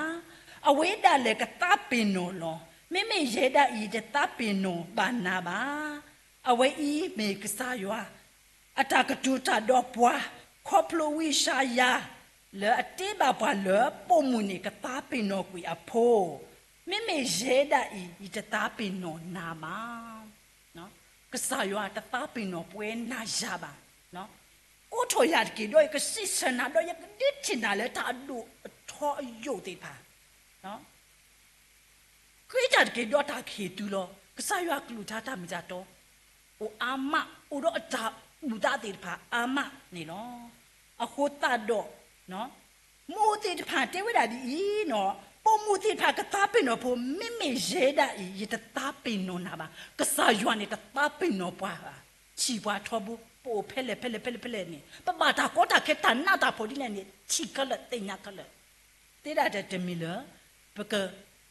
အဝဲဒၣ်လဲာ်ကသးပ့ၤနီၣ်လီၤ. မ့မ့ၢ်ယဲဒၣ်အံၤ ယတသးပ့ၤနီၣ်ဘၣ်နၤဘၣ်. အဝဲအံၤမ့ၢ်ကစၢ်ယွၤ အတၢ်ကတိၤတၢ်ဒီးပှၤ ခီဖျိဝံယၡါယၤ လၢအတ့ဘၣ်ပှၤလၢ ပိာ်မုၣ်န့ၣ်ကသးပ့ၤနီၣ်ကွံာ်အဖိ, မ့မ့ၢ်ယဲဒၣ်အံၤ ယတသးပ့ၤနီၣ်နၤဘၣ်. ကစၢ်ယွၤတသးပ့ၤနီၣ်ပှၤနၤယၤဘၣ်. ကိးထီၣ်ယၤတက့ၢ် ဒီးယကစံးဆၢနၤ ဒီးယကဒုးထံၣ်နၤလၢတၢ်အဒိၣ်အထီအယိာ်သ့ၣ်တဖၣ် ဃ့တၢ်တက့ၢ် ဒီးတၢ်ကဟ့ၣ်သုလီၤ. ကစၢ်ယွၤကလုၢ်ကထါတၢ်မ့ၢ်တၢ်တီ အိၣ်အါမး အိၣ်ဒီးအတၢ်ဘူၣ်သးသ့ၣ်တဖၣ်အါမးန့ၣ်လီၤ. အဃိသတးဒီး မိၢ်သ့ၣ်တဖၣ်တဲဝဲဒၣ်ဒ်အံၤ, ပိာ်မုၣ်သ့ၣ်တဖၣ်ကသးပ့ၤနီၣ်ဖိ မ့မ့ၢ်ယဲဒၣ်အံၤ ယတသးပ့ၤနီၣ်နၤဘၣ်. ကစၢ်ယွၤန့ၣ်တသးပ့ၤနီၣ်ပှၤဘၣ်. ထံၣ်ပှၤထီဘိ ပအိၣ်ဖဲလဲၣ်ဖဲလဲၣ်ဖဲလဲၣ်ဖဲလဲၣ်န့ၣ် ပဘၣ်တၢ်ကီတၢ်ခဲတၢ်နးတၢ်ဖှီၣ်ဒ်လဲၣ်န့ၣ် ထံၣ်ခဲလၢာ်သ့ၣ်ညါခဲလၢာ် သ့ဒၣ်တၢ်တမံၤလၢ ပက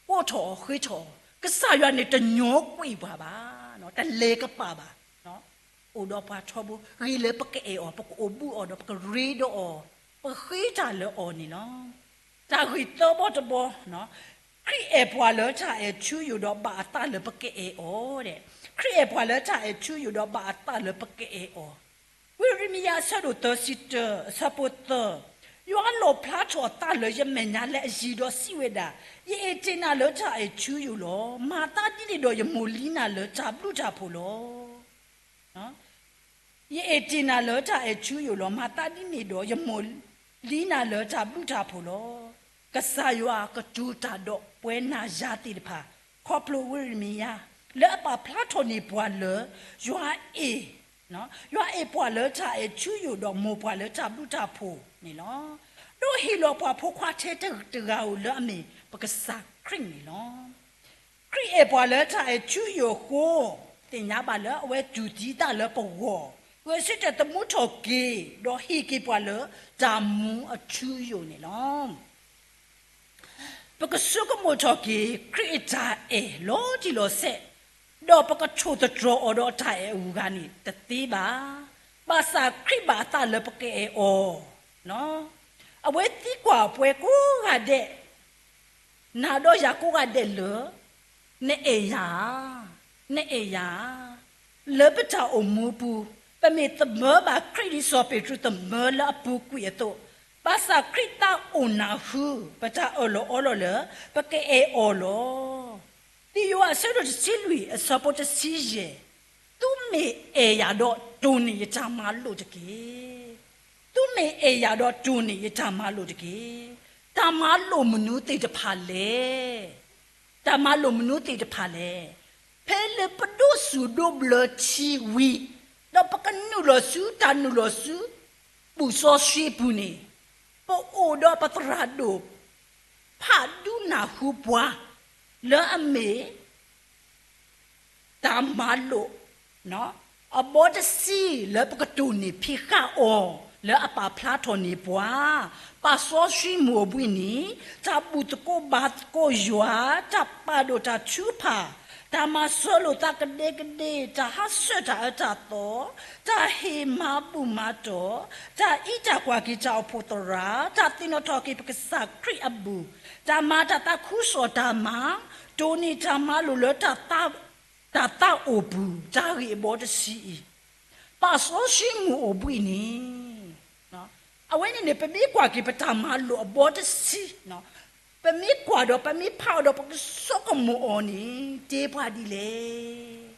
ကိးထီၣ်အီၤဃ့ထီၣ်အီၤ, ကစၢ်ယွၤန့ၣ်တညိကွံာ်ပှၤဘၣ်, တလဲၤကပၤဘၣ်. အိၣ်ဒီးပှၤထီဘိ ဂ့ၤလၢပကအဲၣ်အီၤ ပကအိၣ်ဘူးအီၤဒီးပကရ့ဒီးအီၤ ပဃ့တၢ်လၢအီၤန့ၣ်လီၤ. တၢ်ဂ့ၢ်သၢဘီတဘီ, ခ ခရံာ်အဲၣ်ပှၤလၢတၢ်အဲၣ်ထူယိာ်ဒီးဘၣ်အသးလၢပကအဲၣ်အီၤဒဲး, ခရံာ်အဲၣ်ပှၤလၢတၢ်အဲၣ်ထူယိာ်ဒီးဘၣ်အသးလၢပကအဲၣ်အီၤ. ဝံယံးရမံယၤအဆၢဒိၣ်သၢဆံတၢ အဆၢဖိသၢ, ယွၤလီၣ်ဖျါထီၣ်အသးလၢယမဲာ်ညါလၢအယံၤဒီးစံးဝဲဒၣ်, ယအဲၣ်တ့ၢ်နၤလၢတၢ်အဲၣ်ထူယိာ်လီၤ. မၤသးဒ်န့ၣ်ဒီးယမိၢ်လံနၤလၢတၢ်ဘျုးတၢ်ဖှိၣ်လီၤ. ယအဲၣ်တ့ၢ်နၤလၢတၢ်အဲၣ်ထူယိာ်လီၤ. မၤသးဒ်န့ၣ်ဒီးယမိၢ်လံနၤလၢတၢ်ဘျုးတၢ်ဖှိၣ်လီၤ. ကစၢ်ယွၤကတိၤတၢ်ဒီးပှၤနၤယၤသ့ၣ်တဖၣ် ခီဖျိဝံယံးရမံယၤ လၢအပာ်ဖျါထီၣ်န့ၢ်ပှၤလၢ ယွၤအဲၣ်, ယွၤအဲၣ်ပှၤလၢတၢ်အဲၣ်ထူယိာ်ဒီးမိၢ်ပှၤလၢတၢ်ဘျုးတၢ်ဖှိၣ်န့ၣ်လီၤ. ဒီးဟ့ၣ်လီၤပှၤဖိခွါထဲတဂၤဧိၤလၢအမ့ၢ်ပကစၢ်ခရံာ်န့ၣ်လီၤ. ခရံာ်အဲၣ်ပှၤလၢတၢ်အဲၣ်ထူယိာ်အဃိ, သ့ၣ်ညါဘၣ်လၢအဝဲတူၢ်သံအသးလၢပဂီၢ်, ဂဲၤဆၢထၢၣ်သမူထီၣ်က့ၤ, ဒီးဟ့ၣ်က့ၤပှၤလၢတၢ်မူအထူအယိာ်န့ၣ်လီၤ. ပကဆိကမိၣ်ထီၣ်က့ၤ ခရံာ်အတၢ်အဲၣ်လီၤတံၢ်လီၤဆဲး, ဒီးပကထိၣ်သတြီၤအီၤဒီးအတၢ်အဲၣ်အဂၤန့ၣ်တသ့ဘၣ်. ဘၣ်ဆၣ်ခရံာ်ဘၣ်အသးလၢပကအဲၣ်အီၤ, အဝဲသံကွၢ်ပှၤကိးဂၤဒဲး, နၤဒီးယၤကိးဂၤဒဲးလၢ နအဲၣ်ယၤဧါ, နအဲၣ်ယၤဧါ. လၢပတၢ်အိၣ်မူပူၤ, ပမ့ၢ်သမၢဘၣ်ခရံာ်ဒ်စီၤပ့းတရူးသမၢလၢအပူၤကွံာ်အသိး, ဘၣ်ဆၣ်ခရံာ်သးအိၣ်နၢ်ဟူ ပတၢ်အၢၣ်လီၤအီလီၤလၢ ပကအဲၣ်အီၤလီၤ. လံာ်ယိၤဟၣ်အဆၢဒိၣ်တဆံလွံၢ်အဆၢဖိတဆံယဲၢ်, သုမ့ၢ်အဲၣ်ယၤဒီးတိၢ်န့ၢ်ယတၢ်မၤလိာ်တက့ၢ်. သုမ့ၢ်အဲၣ်ယၤဒီးတိၢ်န့ၢ်ယတၢ်မၤလိာ်တက့ၢ်. တၢ်မၤလိာ်မနုၤသ့ၣ်တဖၣ်လဲၣ်. တၢ်မၤလိာ်မနုၤသ့ၣ်တဖၣ်လဲၣ်. ဖဲလၢပဒိးစူၣ်ဒိးဘျၢထံဝံၤ, ဒီးပကနုာ်လီၤဆူတၢ်နုာ်လီၤဆူ ဘူၣ်စီဆှံပူၤန့ၣ်, ပအိၣ်ဒီးပသရၣ်ဒိၣ် ဖးဒူနၢ်ဟူပှၤ လၢအမ့ၢ် တၢ်မၤလိာ် အဘီတဆံလၢပကတိၢ်န့ၢ်ဖံးဃာ်အီၤ လၢအပာ်ဖျါထီၣ်န့ၢ်ပှၤ, ပာ်စီဆှံမုၢ်အဘှံးနံၤ, တၢ်ဘူၣ်သကိးဘါသကိးယွၤ, တၢ်ပာ်ဒိၣ်တၢ်ထုကဖၣ်, တၢ်မၤစၢၤလိာ်သးကဒဲကဒ့, တၢ်ဟးဆှဲးတၢ်အၢတၢ်သီ, တၢ်ဟ့ၣ်မၤဘူၣ်မၤတီၢ်, တၢ်အံးတၢ်ကွၢ်က့ၤတၢ်အိၣ်ဖှိၣ်သရၣ်, တၢ်သ့ၣ်နီၣ်ထီၣ်က့ၤပကစၢ်ခရံာ်အဘူၣ်, တၢ်မၤတၢ်သးခုကစီၣ်တၢ်မၤ, တိၢ်န့ၢ်တၢ်မၤလိာ်လၢ တၢ်သးအိၣ်ပူၤ, တၢ်ဂ့ၢ်အဘီတဆံအံၤ, ပာ်စီဆှံမုၢ်အိၣ်ဘှံးနံၤ, အဝဲန့ၣ်န့ၣ် ပမ့ၢ်ကွၢ်က့ၤပတၢ်မၤလိာ်အဘီတဆံ, ပမ့ၢ်ကွၢ်ဒီး ပမ့ၢ်ဖးအီၤဒီး ပကဆိကမိၣ်အီၤန့ၣ် တဲပှၤဒ်လဲၣ်.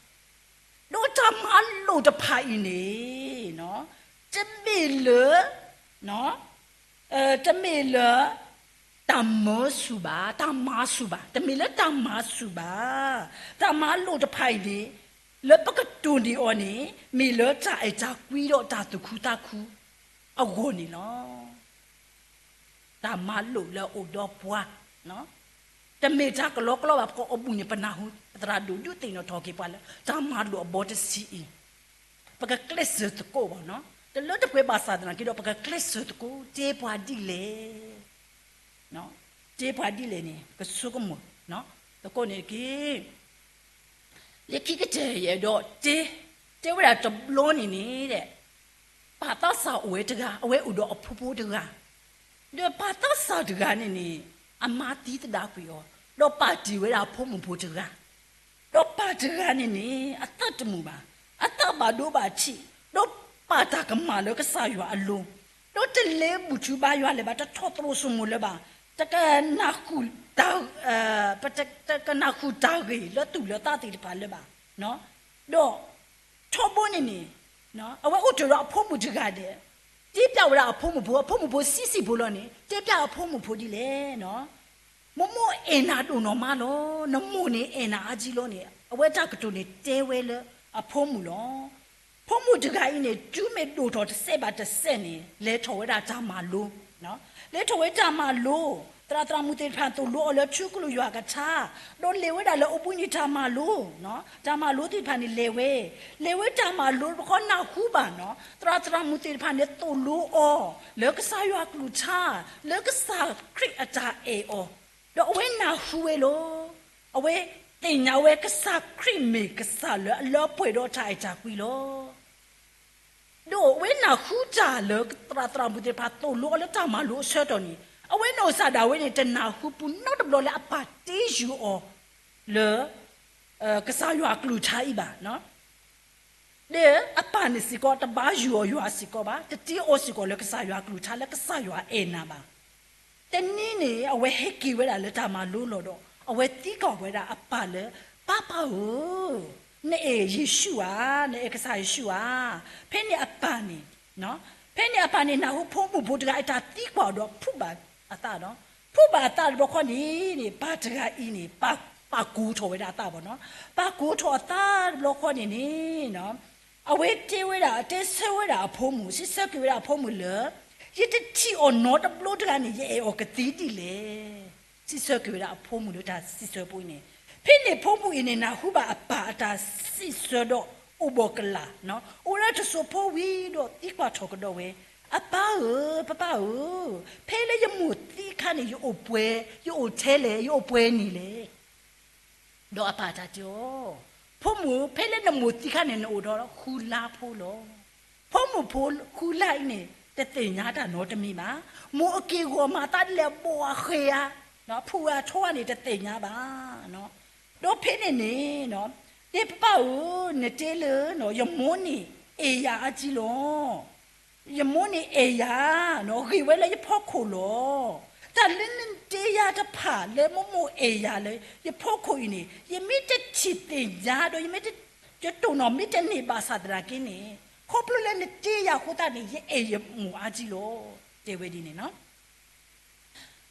ဒီးတၢ်မၤလိာ်တဖၣ်အံၤန့ၣ် တမ့ၢ်လၢ တမ့ၢ်လၢ တၢ်မၢဆူၣ်ဘၣ်, တၢ်မၤဆူၣ်ဘၣ်, တမ့ၢ်လၢတၢ်မၤဆူၣ်ဘၣ်. တၢ်မၤလိာ်တဖၣ်အံၤန့ၣ် လၢပကတိၢ်န့ၢ်အီၤန့ၣ် မ့ၢ်လၢတၢ်အဲၣ်တၢ်ကွံဒီးတၢ်သူၣ်ခုသးခုအဂီၢ်န့ၣ်လီၤ. တၢ်မၤလိာ်လၢအအိၣ်ဒီးပှၤ, တမ့ၢ်တၢ်ကလီကလီဘၣ်. ပကအီၣ်ဘူၣ်န့ၣ် ပနၢ်ဟူ ပသရၣ်ဒိၣ်ဒုးသ့ၣ်နီၣ်ထီၣ်က့ၤပှၤလၢ တၢ်မၤလိာ်အဘီတဆံအံၤ, ပကကျဲးစၢးသကိးဘၣ်, တလၢတပှဲၤဘၣ်ဆၣ်သနာ်က့ဒီး ပကကျဲးစၢးသကိး တဲပှၤဒ်လဲၣ်. တဲပှၤဒ်လဲၣ်န့ၣ် ကဆိကမိၣ်သကိးန့ၣ်တက့ၢ်. လၢခံကတၢၢ်ယအဲၣ်ဒိးတဲ, တဲဝဲဒၣ်တဘျီန့ၣ်န့ၣ် ပၢ်သးစၢ်အိၣ်ဝဲတဂၤ, အဝဲအိၣ်ဒီးအဖိဖိတဂၤ, ဒီးပၢ်သးစၢ်တဂၤန့ၣ်န့ၣ် အမါသံသဒၣ်ကွံာ်အီၤ, ဒီးပၢ်တ့ၢ်ဝဲဒၣ်အဖိမုၣ်ဖိတဂၤ, ဒီးပၢ်တဂၤန့ၣ်န့ၣ် အသးတမုာ်ဘၣ်, အသးဘၣ်ဒိဘၣ်ထံး, ဒီးပာ်တၢ်ကမၣ်လၢကစၢ်ယွၤအလိၤ, ဒီးတလဲၤဘူၣ်ထူဘါယွၤလၢၤဘၣ်, တထီၣ်သရိာ်စိမိၤလၢၤဘၣ်, တကနၣ်ဃုာ်တၢ် ပတကနၣ်ဃုာ်တၢ်ဂ့ၢ်လၢသူၣ်လၢသးသ့ၣ်တဖၣ်လၢၤဘၣ်, ဒီးထီဘိန့ၣ်န့ၣ် အဝဲအိၣ်တ့ၢ်ဒီးအဖိမုၣ်တဂၤဒဲး, တဲပျးဝဲဒၣ်အဖိမုၣ်ဖိ, အဖိမုၣ်ဖိဆံးဆံးဖိလီၤန့ၣ် တဲပျးအဖိမုၣ်ဖိဒ်လဲၣ်, မိၢ်မိၢ်အဲၣ်နၤဒိၣ်နီၢ်မးလီၤ, နမိၢ်န့ၣ်အဲၣ်နၤအါကံလီၤန့ၣ် အဝဲတၢ်ကတိၤန့ၣ်တဲဝဲလၢအဖိမုၣ်လီၤ. ဖိမုၣ်တဂၤအံၤန့ၣ် တုၤမ့ၢ်ဒိၣ်ထီၣ်တစဲးဘၣ်တစဲးန့ၣ် လဲၤထီၣ်ဝဲဒၣ်တၢ်မၤလိ, လဲၤထီၣ်ဝဲတၢ်မၤလိ, သရၣ်သရၣ်မုၣ်သ့ၣ်တဖၣ်သိၣ်လိအီၤလၢထူကလုၢ်ယွၤကထါ, ဒီးလဲၤဝဲဒၣ်လၢအိၣ်ဘှံးနံၤတၢ်မၤလိ, တၢ်မၤလိသ့ၣ်တဖၣ်န့ၣ်လဲၤဝဲ, လဲၤဝဲတၢ်မၤလိတခီနၢ်ဟူဘၣ်နီၤ, သရၣ်သရၣ်မုၣ်သ့ၣ်တဖၣ်န့ၣ်သိၣ်လိအီၤ လၢကစၢ်ယွၤကလုၢ်ကထါ, လၢကစၢ်ခရံာ်အတၢ်အဲၣ်အီၤ, ဒီးအဝဲနၢ်ဟူဝဲလီၤ. အဝဲသ့ၣ်ညါဝဲကစၢ်ခရံာ်မ့ၢ်ကစၢ်လၢအလၢပှဲၤဒီးတၢ်အဲၣ်တၢ်ကွံလီၤ. ဒီးအဝဲနၢ်ဟူတၢ်လၢသရၣ်သရၣ်မုၣ်သ့ၣ်တဖၣ်သိၣ်လိအီၤလၢတၢ်မၤလိအဆၢကတီၢ်န့ၣ်, အဝဲနီၢ်ကစၢ်ဒၣ်ဝဲန့ၣ် တနၢ်ဟူပူၤနီတဘျီလၢအပၢ်တ့ယူၢ်အီၤလၢ ကစၢ်ယွၤအကလုၢ်ကထါအံၤဘၣ်. ဒီးအပၢ်န့ၣ်စ့ၢ်ကီး တဘါယွၤအီၤယွၤစ့ၢ်ကီးဘၣ်, တတ့အီၤစ့ၢ်ကီးလၢကစၢ်ယွၤအကလုၢ်ကထါလၢကစၢ်ယွၤအဲၣ်နၤဘၣ်. တနံၤန့ၣ် အဝဲဟဲက့ၤဝဲဒၣ်လၢတၢ်မၤလိလီၢ်ဒီး အဝဲသံကွၢ်ဝဲဒၣ်အပၢ်လၢ ပၢ်ပၢ်ဧၢ, နအဲၣ်ယ့ၣ်ၡူးဧါ, နအဲၣ်ကစၢ်ယ့ၣ်ၡူးဧါ. ဖဲန့ၣ်အပၢ်န့ၣ် ဖဲန့ၣ်အပၢ်န့ၣ် နၢ်ဟူဖိမုၣ်ဖိတဂၤအတၢ်သံကွၢ်ဒီးဖူးဘၣ်အသးဒီး ဖူးဘၣ်အသးတဘျီဃီန့ၣ်န့ၣ် ပၢ်တဂၤအံၤန့ၣ် ပၢ်ကိၢ်ထီၣ်ဝဲဒၣ်အသးဘၣ်နီၤ. ပၢ်ကိၢ်ထီၣ်အသးတဘျီဃီန့ၣ်န့ၣ် အဝဲတဲဝဲဒၣ် တဲဆၢဝဲဒၣ်အဖိမုၣ်, စံးဆၢက့ၤဝဲဒၣ်အဖိမုၣ်လၢ ယတထံၣ်အီၤနီတဘျီတဂၤန့ၣ် ယအဲၣ်အီၤကသ့ဒ်လဲၣ်. စံးဆၢက့ၤဝဲဒၣ်အဖိမုၣ်လၢတၢ်စံးဆၢဖိအံၤန့ၣ်, ဖဲန့ၣ်ဖိမုၣ်အံၤန့ၣ် နၢ်ဟူဘၣ်အပၢ်အတၢ်စံးဆၢဒီးအိၣ်ဘှီၣ်ကလာ်, အိၣ်လၢတစိၢ်ဖိဝံၤဒီးသံကွၢ်ထီၣ်ကဒီးဝဲ, အပၢ်ဧၢ, ပၢ်ပၢ်ဧၢ, ဖဲလၢယမိၢ်သံအခါန့ၣ် ယအိၣ်ပှဲၤ, ယအိၣ်ထဲလဲၣ်, ယအိၣ်ပှဲၤန့ၣ်လဲၣ်. ဒီးအပၢ်တၢ်တဲအီၤ, ဖိမုၣ်, ဖဲလၢနမိၢ်သံအခါန့ၣ် နအိၣ်ဒီးဃုလါဖိလီၤ. ဖိမုၣ်ဖိဃုလါအံၤန့ၣ် တသ့ၣ်ညါတၢ်နီတမံၤဘၣ်. မိၢ်အက့ၢ်ဂီၤမၤသးဒ်လဲၣ် ဘီၣ်အဃဲၤဧါ, ဖုၣ်အထီဧါန့ၣ် တသ့ၣ်ညါဘၣ်. ဒီးဖဲန့ၣ်န့ၣ် တဲပၢ်ပၢ်ဧၢ, နတဲလၢ ယမိၢ်န့ၣ်အဲၣ်ယၤအါကံလီၤ. ယမိၢ်န့ၣ်အဲၣ်ယၤ, ဂ့ၤဝဲလၢယဖီခိၣ်လီၤ. တၢ်လၢနတဲယၤတဖၣ်လၢမိၢ်မိၢ်အဲၣ်ယၤလၢယဖီခိၣ်အံၤန့ၣ် ယမ့ၢ်တထံၣ်သ့ၣ်ညါဒီး ယမ့ၢ်တတိၢ်နီၣ်မ့ၢ်တန့ၢ်ဘၣ်ဆၣ်သနာ်က့န့ၣ် ခီဖျိလၢနတဲယၤအဃိသတးန့ၣ် ယအဲၣ်ယမိၢ်အါကံလီၤ. တဲဝဲဒ်န့ၣ်နီၤ.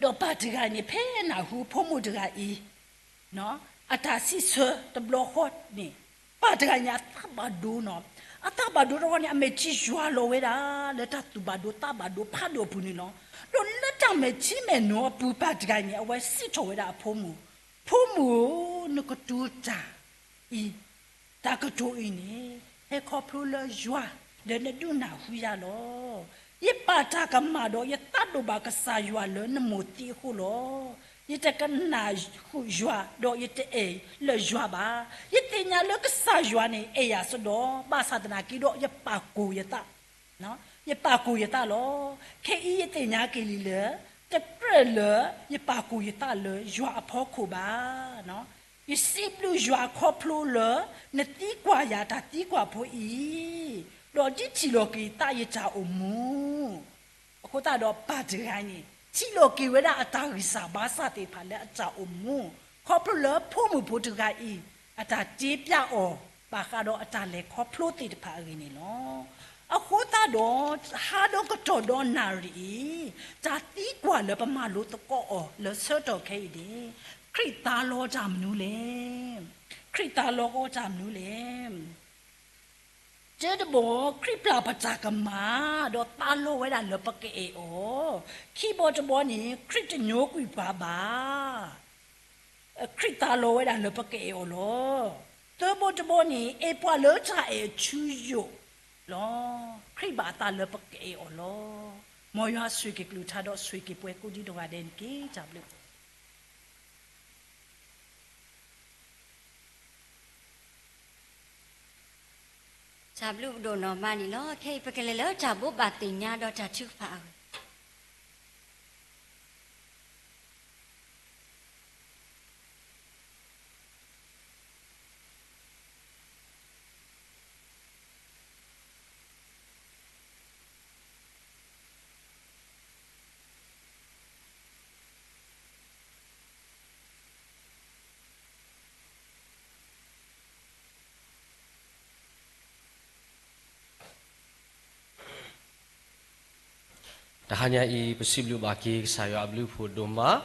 ဒီးပၢ်တဂၤအံၤန့ၣ် ဖဲနၢ်ဟူဖိမုၣ်တဂၤအံၤ အတၢ်စံးဆၢတဘျီဃီန့ၣ် ပၢ်တဂၤအံၤန့ၣ် အသးဘၣ်ဒိနီၤ. အသးဘၣ်ဒိတဘျီဃီန့ၣ် အမဲာ်ထံယွၤလီၤဝဲဒၣ် လၢတၢ်သူၣ်ဘၣ်ဒိသးဘၣ်ဒိဖးဒိၣ်အပူၤန့ၣ်လီၤ. ဒီးလၢတၢ်မဲာ်ထံမဲာ်နိအပူၤ ပၢ်တဂၤအံၤန့ၣ် အဝဲစံးထီၣ်ဝဲဒၣ်အဖိမုၣ်, ဖိမုၣ်ဧၢ, နကတိၤတၢ်အံၤ တၢ်ကတိၤအံၤန့ၣ် ဟဲခီဖျိလၢယွၤ ဒီးနဒုးနၢ်ဟူယၤလီၤ. ယပာ်တၢ်ကမၣ်ဒီး ယသးဒိၣ်ဘၣ်ကစၢ်ယွၤလၢနမိၢ်သံအဃိလီၤ. ယတကနၣ်ဃုာ်ယွၤ ဒီးယတအဲၣ်လၢယွၤဘၣ်. ယသ့ၣ်ညါလၢကစၢ်ယွၤန့ၣ် အဲၣ်ယၤစ့ၢ်ကီး, ဘၣ်ဆၣ်သနာ်က့ဒီး ယပာ်ကိၢ်ယသး ယပာ်ကိၢ်ယသးလီၤ. ခဲအံၤယသ့ၣ်ညါက့ၤလံလၢ တကြၢးလၢယပာ်ကိၢ်ယသးလၢယွၤအဖီခိၣ်ဘၣ်. ယစံးဘျုးယွၤခီဖျိလၢ နသံကွၢ်ယၤတၢ်သံကွၢ်ဖိအံၤ, ဒီးဒ်ထံၣ်လီၤက့ၤသးယတၢ်အိၣ်မူ အဃိသတးဒီးပၢ်တဂၤန့ၣ် ထံၣ်လီၤက့ၤဝဲဒၣ်အတၢ်ဂံၢ်စၢ်ဘါစၢ်သ့ၣ်တဖၣ်လၢအတၢ်အိၣ်မူ, ခီဖျိလၢဖိမုၣ်ဖိတဂၤအံၤ အတၢ်တ့ပျၢ်အီၤ ဘၣ်ဃးဒီးအတၢ်လဲၤခီဖျိသ့ၣ်တဖၣ်အဂ့ၢ်န့ၣ်လီၤ. အဃိသတးဒီး ဟါဒီးကတီၢ်ဒီးနၣ်ရံၣ်အံၤ တၢ်သံကွၢ်လၢပမၤလိသကိးအီၤလၢဆၢကတီၢ်ခဲအံၤန့ၣ် ခရံာ်သါလီတၢ်မနုၤလဲၣ်. ခရံာ်သါလီဃီတၢ်မနုၤလဲၣ်. တၢတဘီ, ခရံာ်ပျၢ်ပတၢ်ကမၣ် ဒီးသါလီဝဲဒၣ်လၢပကအဲၣ်အီၤ. ခံဘီတဘီန့ၣ် ခရံာ်တညိကွံာ်ပှၤဘၣ်. ခရံာ်သါလီဝဲဒၣ်လၢပကအဲၣ်အီၤလီၤ. သၢဘီတဘီန့ၣ် အဲၣ်ပှၤလၢတၢ်အဲၣ်ဆူယိာ်လီၤ. ခရံာ်ဘၣ်အသးလၢပကအဲၣ်အီၤလီၤ. မ်ယွၤဆိၣ်ဂ့ၤက့ၤကလုၢ်ကထါဒီးဆိၣ်ဂ့ၤက့ၤပှၤကိးဒံးတဂၤဒဲးန့ၣ်တက့ၢ်. တၢ်ဘျုး တၢ်ဘျုးပဒိၣ်နီၢ်မါန့ၣ်လီၤ. ခဲအံၤပကလဲၤလၢတၢ်ဘိးဘၣ်သ့ၣ်ညါဒီးတၢ်ထုကဖၣ်အဂ့ၢ် တဟါညါအံၤ ပစံးဘျုးဘၣ်က့ၤကစၢ်ယွၤအဘျုးအဖှိၣ်ဒိၣ်မး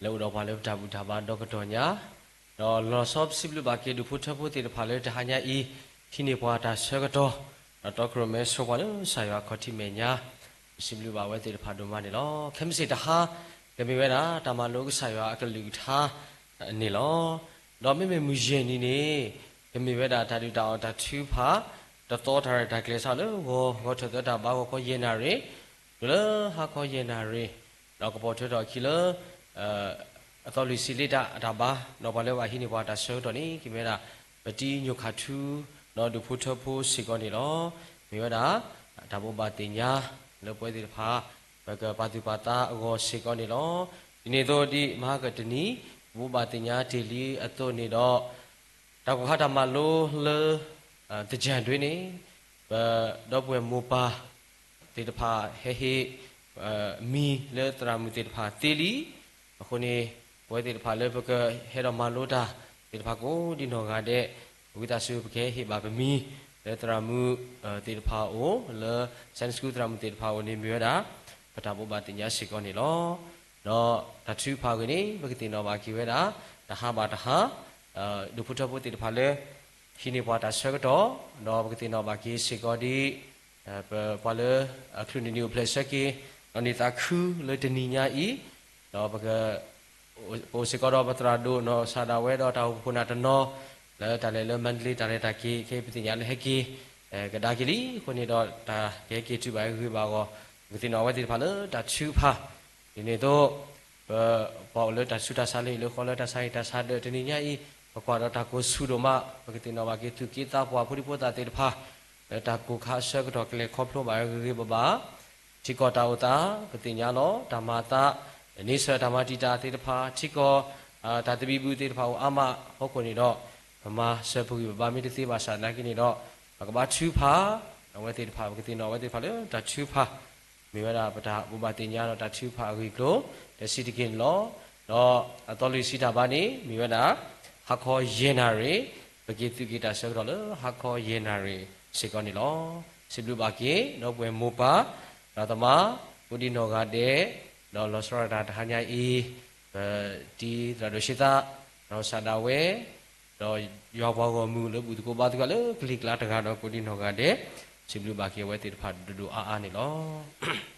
လၢအိၣ်ဒီးပှၤလၢပတၢ်ဘူၣ်တၢ်ဘါဒီကတီၢ်ညါ, ဒီးလီၤဆီပစံးဘျုးဘၣ်က့ၤဒူၣ်ဖိထၢဖိသ့ၣ်တဖၣ်လၢတဟါညါအံၤ ဟံးန့ၢ်ပှၤတၢ်ဆၢကတီၢ်, ဒီးတီခိၣ်ရိၣ်မဲဆိပှၤလၢကစၢ်ယွၤခီၣ်ထံးမဲာ်ညါ, ပစံးဘျုးဘၣ်ဝဲသ့ၣ်တဖၣ်ဒိၣ်မးန့ၣ်လီၤ. ခဲမုၢ်ဆ့ၣ်တဟါ ကမ့ၢ်ဝဲဒၣ်တၢ်မၤလိကစၢ်ယွၤအကလုၢ်ကထါန့ၣ်လီၤ. ဒီးမ့မ့ၢ်မုၢ်ယဲၢ်နံၤန့ၣ် ကမ့ၢ်ဝဲဒၣ်တၢ်ဒုၣ်တၢ်အီၣ်တၢ်ထုကဖၣ် တသီတၢ်ရဲၣ်တၢ်ကျဲၤစးလၢဂီၤ ဂီၤထၢၣ်သၢတၢ်ဘါ ဂီၤခီယဲၢ်နၣ်ရံၣ် တုၤလၢဟါခီယဲၢ်နၣ်ရံၣ်, ဒီးကပိာ်ထွဲထီၣ်အခံလၢ အသီလွံၢ်ဆံလံတၢ်အတၢ်ဘါ, ဒီးပှၤလၢဘၣ်ဟံးန့ၢ်ပှၤတၢ်ဆၢကတီၢ်န့ၣ် ကမ့ၢ်ဝဲဒၣ် ပတံၤညိၣ်ခၣ်ထူ ဒီးဒူၣ်ဖိထၢဖိစ့ၢ်ကီးန့ၣ်လီၤ. မ့ၢ်ဝဲဒၣ် တၢ်ဘိးဘၣ်သ့ၣ်ညါ လၢပဝဲသ့ၣ်တဖၣ် ပကပာ်သူၣ်ပာ်သးအဂီၢ်စ့ၢ်ကီးန့ၣ်လီၤ. ဒ်န့ၣ်အသိးဒ်မဟါကတနံၤ ပဘိးဘၣ်သ့ၣ်ညါတ့ၢ်လံအသိးန့ၣ်ဒီး တၢ်ကိၢ်ခါတၢ်မၤလိလၢ သၢၣ်ကၠၢၣ်ဒွဲန့ၣ် ပဒီပုၢ်ဝဲၢ်မိၢ်ပၢ်သ့ၣ်တဖၣ်ဟဲဟ့ၣ် မံၤလၢသရၣ်မုၣ်သ့ၣ်တဖၣ်သ့လံ. အဃိန့ၣ် ပဝဲသ့ၣ်တဖၣ်လၢပကဟဲဒီးမၤလိတၢ်သ့ၣ်တဖၣ်ကိးဒံနီၢ်ဂၤဒဲး ဝံသးစူၤပကဟဲဟ့ၣ်ဘၣ်ပမံၤ လၢသရၣ်မုၣ်သ့ၣ်တဖၣ်အအိၣ် လၢ Sunday School သရၣ်မုၣ်သ့ၣ်တဖၣ်အအိၣ်န့ၣ်မ့ၢ်ဝဲဒၣ် ပတၢ်ဘိးဘၣ်သ့ၣ်ညါစ့ၢ်ကီးန့ၣ်လီၤ. ဒီးတၢ်ထုကဖၣ်အဂ့ၢ်န့ၣ် ပကသ့ၣ်နီၣ်ဘၣ်က့ၤဝဲဒၣ် တဟါဘၣ်တဟါ ဒူၣ်ဖိထၢဖိသ့ၣ်တဖၣ်လၢ ဟံးန့ၢ်ပှၤတၢ်ဆၢကတီၢ် ဒီးပကသ့ၣ်နီၣ်ဘၣ်က့ၤစ့ၢ်ကီးဒ် ပပှၤလၢ အချုးန့ၢ်နံၣ်အိၣ်ဖျဲၣ်ဆၢက့ၤ ဒီးန့ၢ်သးခုလၢတနံၤညါအံၤ ဒီးပက ပအိၣ်စ့ၢ်ကီးဒီးပသရၣ်ဒိၣ်နီၢ်စၢ်ဒၣ်ဝဲဒီးတၢ်အိၣ်ဖှိၣ်ဖိနၢ်တနီၤ လၢတၢ်လဲၤလၢမၤတလ့တၢ်လဲၤတၢ်က့ၤ ခဲအံၤပသ့ၣ်ညါလၢဟဲက့ၤ ကဒါက့ၤလံ. အဃိန့ၣ်ဒီးတၢ်ကဟဲက့ၤတုၤဘၣ်ဂ့ၤဂ့ၤဘၣ်အဂီၢ် ပကသ့ၣ်နီၣ်ဝဲသ့ၣ်တဖၣ်လၢတၢ်ထုကဖၣ် ဒ်န့ၣ်အသိး ပ ပှၤအိၣ်လၢတၢ်ဆူးတၢ်ဆါလၢဟံၣ်လၢဃီလၢတၢ်ဆါဟံၣ်တၢ်ဆါဒၢးတနံၤညါအံၤ ပကွၢ်ဒီးတၢ်ကိၢ်ဆူၣ်ဒိၣ်မး ပကသ့ၣ်နီၣ်ဘၣ်က့ၤသူၣ်က့သးပှၢ်ဖိဒံဖိသၣ်သ့ၣ်တဖၣ် လၢတၢ်ကိၢ်ခါအဆၢကတီၢ်ကလဲၤခီဖျိဘၣ်ဂ့ၤဂ့ၤဘၣ်ဘၣ် ထံကီၢ်တၢ်အိၣ်သး ပသ့ၣ်ညါလီၤ တၢ်မၤအသး န့ဆၢၣ်တၢ်မၤတံာ်တာ်သ့ၣ်တဖၣ် ထံကီၢ် တၢ်သဘံၣ်ဘုၣ်သ့ၣ်တဖၣ်အိၣ်အါမးအဖီခိၣ်န့ၣ်ဒီး ပမၤစၢၤပဂံၢ်ပဘါမ့ၢ်တသ့ဘၣ်ဆၣ်သနာ်က့န့ၣ်ဒီး ပကဘါထုကဖၣ် အဝဲသ့ၣ်တဖၣ် ပကသ့ၣ်နီၣ်ဝဲသ့ၣ်တဖၣ်လၢတၢ်ထုကဖၣ် မ့ၢ်ဝဲဒၣ်ပတၢ်ဘိးဘၣ်သ့ၣ်ညါဒီးတၢ်ထုကဖၣ်အဂ့ၢ်အကျိၤ တဆံးတက့ၢ်န့ၣ်လီၤ. ဒီးအသီလွံၢ်ဆံတၢ်ဘါန့ၣ် မ့ၢ်ဝဲဒၣ် ဟါခီယဲၢ်နၣ်ရံၣ် ပက့ၤသူၣ်က့ၤတၢ်ဆၢကတီၢ်လၢဟါခီယဲၢ်နၣ်ရံၣ်စ့ၢ်ကီးန့ၣ်လီၤ. စံးဘျုးဘၣ်က့ၤ ဒီပုၢ်ဝဲၢ်မိၢ်ပၢ် ဒီးသမါ ကိးဒံနီၢ်ဂၤဒဲး ဒီးလီၤဆီဒၣ်တၢ်တဟါညါအံၤ ပတံၤသရၣ်ဒိၣ်ဆံသး ဒီးစးဒၣ်ဝဲ ဒီးယွၤပှၤဂီၢ်မုၢ်လၢဘူၣ်သကိးဘါသကိးလၢကလံၤကျါတဂၤဒီးကိးဒံနီၢ်ဂၤဒဲး စံးဘျုးဘၣ်က့ၤအဝဲသ့ၣ်တဖၣ်ဒိၣ်ဒိၣ်အါအါန့ၣ်လီၤ. တၢ်ဘိးဘၣ်သ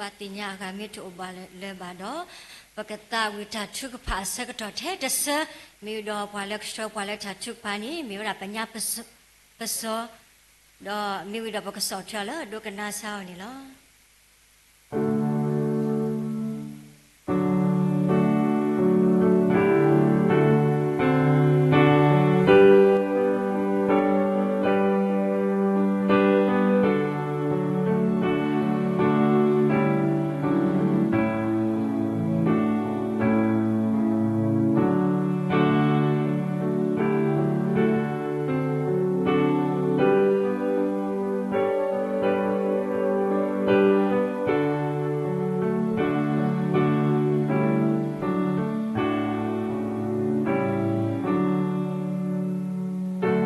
့ၣ်ညါအဂၤ မ့ၢ်တအိၣ်ဘၣ်လၢၤဘၣ်ဒီး ပကသးဝံၣ်တၢ်ထုကဖၣ်အဆၢကတီၢ်ထဲတဆၢ မ့ၢ်ဝံၤဒီးပှၤလၢကဆှၢပှၤလၢတၢ်ထုကဖၣ်န့ၣ် မ့ၢ်ဝဲဒၣ်ပညါပစီ ဒီးမ့ၢ်ဝံၤဒီးပကဆီၣ်ထွဲအီၤလၢဒိကနၣ်စၢ်အီၤန့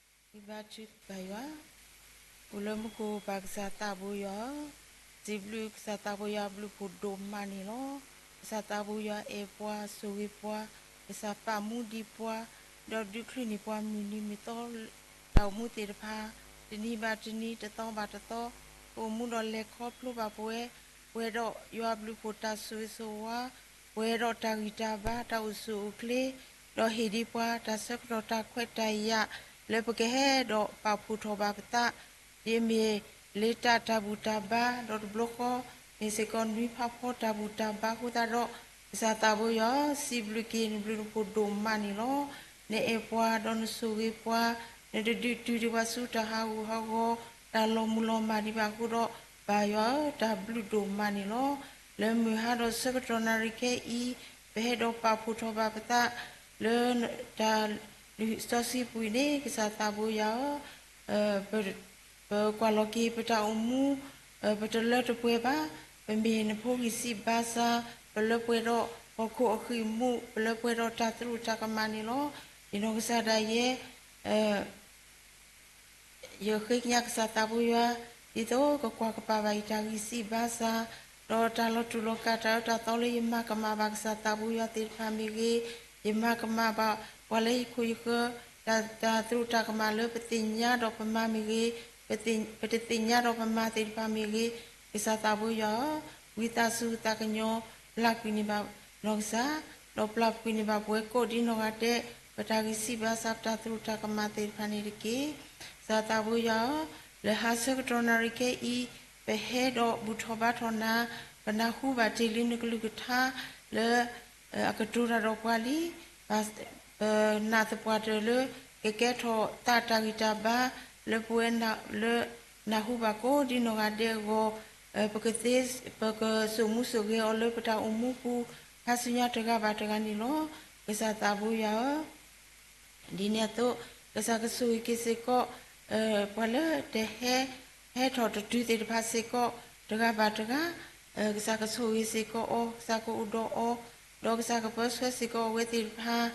ၣ်လီၤ. ဘါထုကဖၣ်ယွၤ, အိၣ်လၢမူခိၣ်ပၢ်ကစၢ်သးဘိယွၤဧၢ, စံးဘျုးကစၢ်သးဘိယွၤအဘျုးအဖှိၣ်ဒိၣ်မးန့ၣ်လီၤ. ကစၢ်သးဘိယွၤအဲၣ်ပှၤ ဆိၣ်ဂ့ၤပှၤ, ကစၢ်ပာ်မူဒံးပှၤ, ဒီးဒုးချုးန့ၢ်ပှၤမုၢ်နံၤမုၢ်သီ တၢ်အိၣ်မူသ့ၣ်တဖၣ် တနံၤဘၣ်တနံၤ တသီဘၣ်တသီ ကအိၣ်မူဒီးလဲၤခီဖျိဘၣ်ပဝဲ, ပှဲၤဒီးယွၤအဘျုးအဖှိၣ်တၢ်ဆိၣ်ဂ့ၤဆိၣ်ဝါ ပှဲၤဒီးတၢ်ဂံၢ်တၢ်ဘါ တၢ်အိၣ်ဆူၣ်အိၣ်ချ့, ဒီးဟ့ၣ်ဒံးပှၤတၢ်ဆၢကတီၢ်တၢ်ခွဲးတၢ်ယာ် လၢပကဟဲဒီးပာ်ဖှိၣ်ထီၣ်ဘၣ်ပသး, ဒ်အမ့ၢ်လ့တၢ်တၢ်ဘူၣ်တၢ်ဘါ ဒီးတဘျီဃီ မ့ၢ်စ့ၢ်ကီးနွံဖးဖီတၢ်ဘူၣ်တၢ်ဘါအဃိသတးဒီး ကစၢ်သးဘိယွၤဧၢ, စံးဘျုးက့ၤနဘျုးနဖှိၣ်ဒိၣ်မးန့ၣ်လီၤ. နအဲၣ်ပှၤဒီးနဆိၣ်ဂ့ၤပှၤ, နတဒုးတုၤဒံးပှၤဆူတၢ်ဟးဂူာ်ဟးဂီၤ တၢ်လီၤမုၢ်လီၤမၢ်ဒံးဘၣ်အဃိဒီး ပၢ်ယွၤဧၢ, တၢ်ဘျုးဒိၣ်မးန့ၣ်လီၤ. လၢမုၢ်ဟါဒီးဆၢကတီၢ်နၣ်ရံၣ်ခဲအံၤ ပဟဲဒီးပာ်ဖှိၣ်ထီၣ်ဘၣ်ပသး လၢတၢ်လုၢ်စီဆှံပူၤအံၤန့ၣ် ကစၢ်သးဘိယွၤဧၢ, ပကွၢ်လီၤက့ၤပတၢ်အိၣ်မူ ပတလၢတပှဲၤဘၣ်, ပမ့ၢ်နဖိဂံၢ်စၢ်ဘါစၢ်, ပလၢပှဲၤဒီးဟီၣ်ခိၣ်အဃံၢ်မူ, ပလၢပှဲၤဒီးတၢ်သရူးတၢ်ကမၣ်န့ၣ်လီၤ. ယနီၢ်ကစၢ်ဒၣ်ယဲ ယဃ့ကညးကစၢ်သးဘိယွၤ ဒ်သိးကကွၢ်ကပၤဘၣ်ယတၢ်ဂံၢ်စၢ်ဘါစၢ်, ဒီးတၢ်လီၤတူာ်လီၤကာ်တၢ်အၢတၢ်သီလၢယမၤကမၣ်ဘၣ်ကစၢ်သးပှဲၤယွၤသ့ၣ်တဖၣ်မ့ၢ်ဂ့ၤ, ယမၤကမၣ်ဘၣ်ပှၤလၢယခိၣ်ယဃၢၤ, တၢ်သရူးတၢ်ကမၣ်လၢပသ့ၣ်ညါဒီးပမၤမ့ၢ်ဂ့ၤ, ပတသ့ၣ်ညါဒီးပမၤသ့ၣ်တဖၣ်မ့ၢ်ဂ့ၤ, ကစၢ်သးပှဲၤယွၤဧၢ, ဝံသးစူၤသးကညီၤပျၢ်ကွံာ်န့ၢ်ဘၣ်နီၢ်ကစၢ်, ဒီးပျၢ်ကွံာ်န့ၢ်ဘၣ်ပဝဲကိးဒ်နီၢ်ဂၤဒဲး, ပတၢ်ဂံၢ်စၢ်ဘါစၢ် ပတၢ်သရူးတၢ်ကမၣ်သ့ၣ်တဖၣ်န့ၣ်တက့ၢ်. ကစၢ်သးပှဲၤယွၤဧၢ, လၢဟါဆၢကတီၢ်နၣ်ရံၣ်ခဲအံၤ, ပဟဲဒီးဘူၣ်ထီၣ်ဘါထီၣ်နၤ, ပနၢ်ဟူဘၣ်တ့ၢ်လံနကလုၢ်ကထါလၢ အကတိၤတၢ်ဒီးပှၤလံ, ပနာ်သပှၢ်တၢၢ်လၢ ကကဲထီၣ်သးတၢ်ဂံၢ်တၢ်ဘါ လၢပဝဲလၢ နၢ်ဟူဘၣ်ကိးဒ်နီၢ်ဂၤဒဲးအဂီၢ်, ပကသ့ ပကစိာ်မူစိာ်ဂဲၤအီၤလၢပတၢ်အိၣ်မူပူၤ ခါဆူညါတဂၤဘၣ်တဂၤန့ၣ်လီၤ. ကစၢ်သးပှဲၤယွၤဧၢ ဒ်န့ၣ်အသိး, ကစၢ်ကဆိၣ်ဂ့ၤက့ၤစ့ၢ်ကီး ပှၤလၢတဟဲ ဟဲထီၣ်တတုၤသ့ၣ်တဖၣ်စ့ၢ်ကီး တဂၤဘၣ်တဂၤ, ကစၢ်ကဆိၣ်ဂ့ၤစ့ၢ်ကီးအီၤ, ကစၢ်ကအိၣ်ဒီးအီၤ, ဒီးကစၢ်ကပၢဆှၢစ့ၢ်ကီးအဝဲသ့ၣ်တဖၣ်,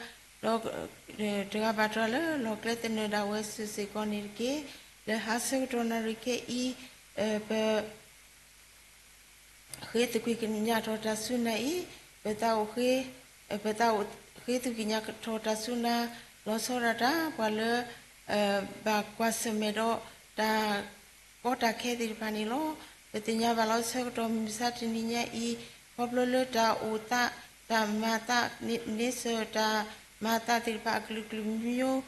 ဒီး တဂၤဘၣ်တဂၤလၢလီၢ်ကျဲသနၢၣ်ဒၣ်ဝဲစုာ်စ့ၢ်ကီးန့ၣ်တက့ၢ်. လၢဟါဆၢကတီၢ်နၣ်ရံၣ်ခဲအံၤ, ပ ဃ့သကွံာ်ကညးထီၣ်တၢ်စူၢ်နာ်အံၤ, ပသးအိၣ်ဃ့, ပသးအိၣ်ဃ့သကွံာ်ကညးထီၣ်တၢ်စူၢ်နာ်, လီၤဆီဒၣ်တၢ် ပှၤလၢ ဘၣ်ကွၢ်ဆၢၣ်မဲာ်ဒီးတၢ်ကီတၢ်ခဲသ့ၣ်တဖၣ်န့ၣ်လီၤ. ပသ့ၣ်ညါဘၣ်လီၤဆၢကတီၢ်မုၢ်မဆါတနံၤညါအံၤ, ခီဖျိလၢတၢ်အိၣ်သး, တၢ်မၤသး, န့ဆၢၣ်တၢ်မၤသးသ့ၣ်တဖၣ်အကလုာ်ကလုာ် မျိုး,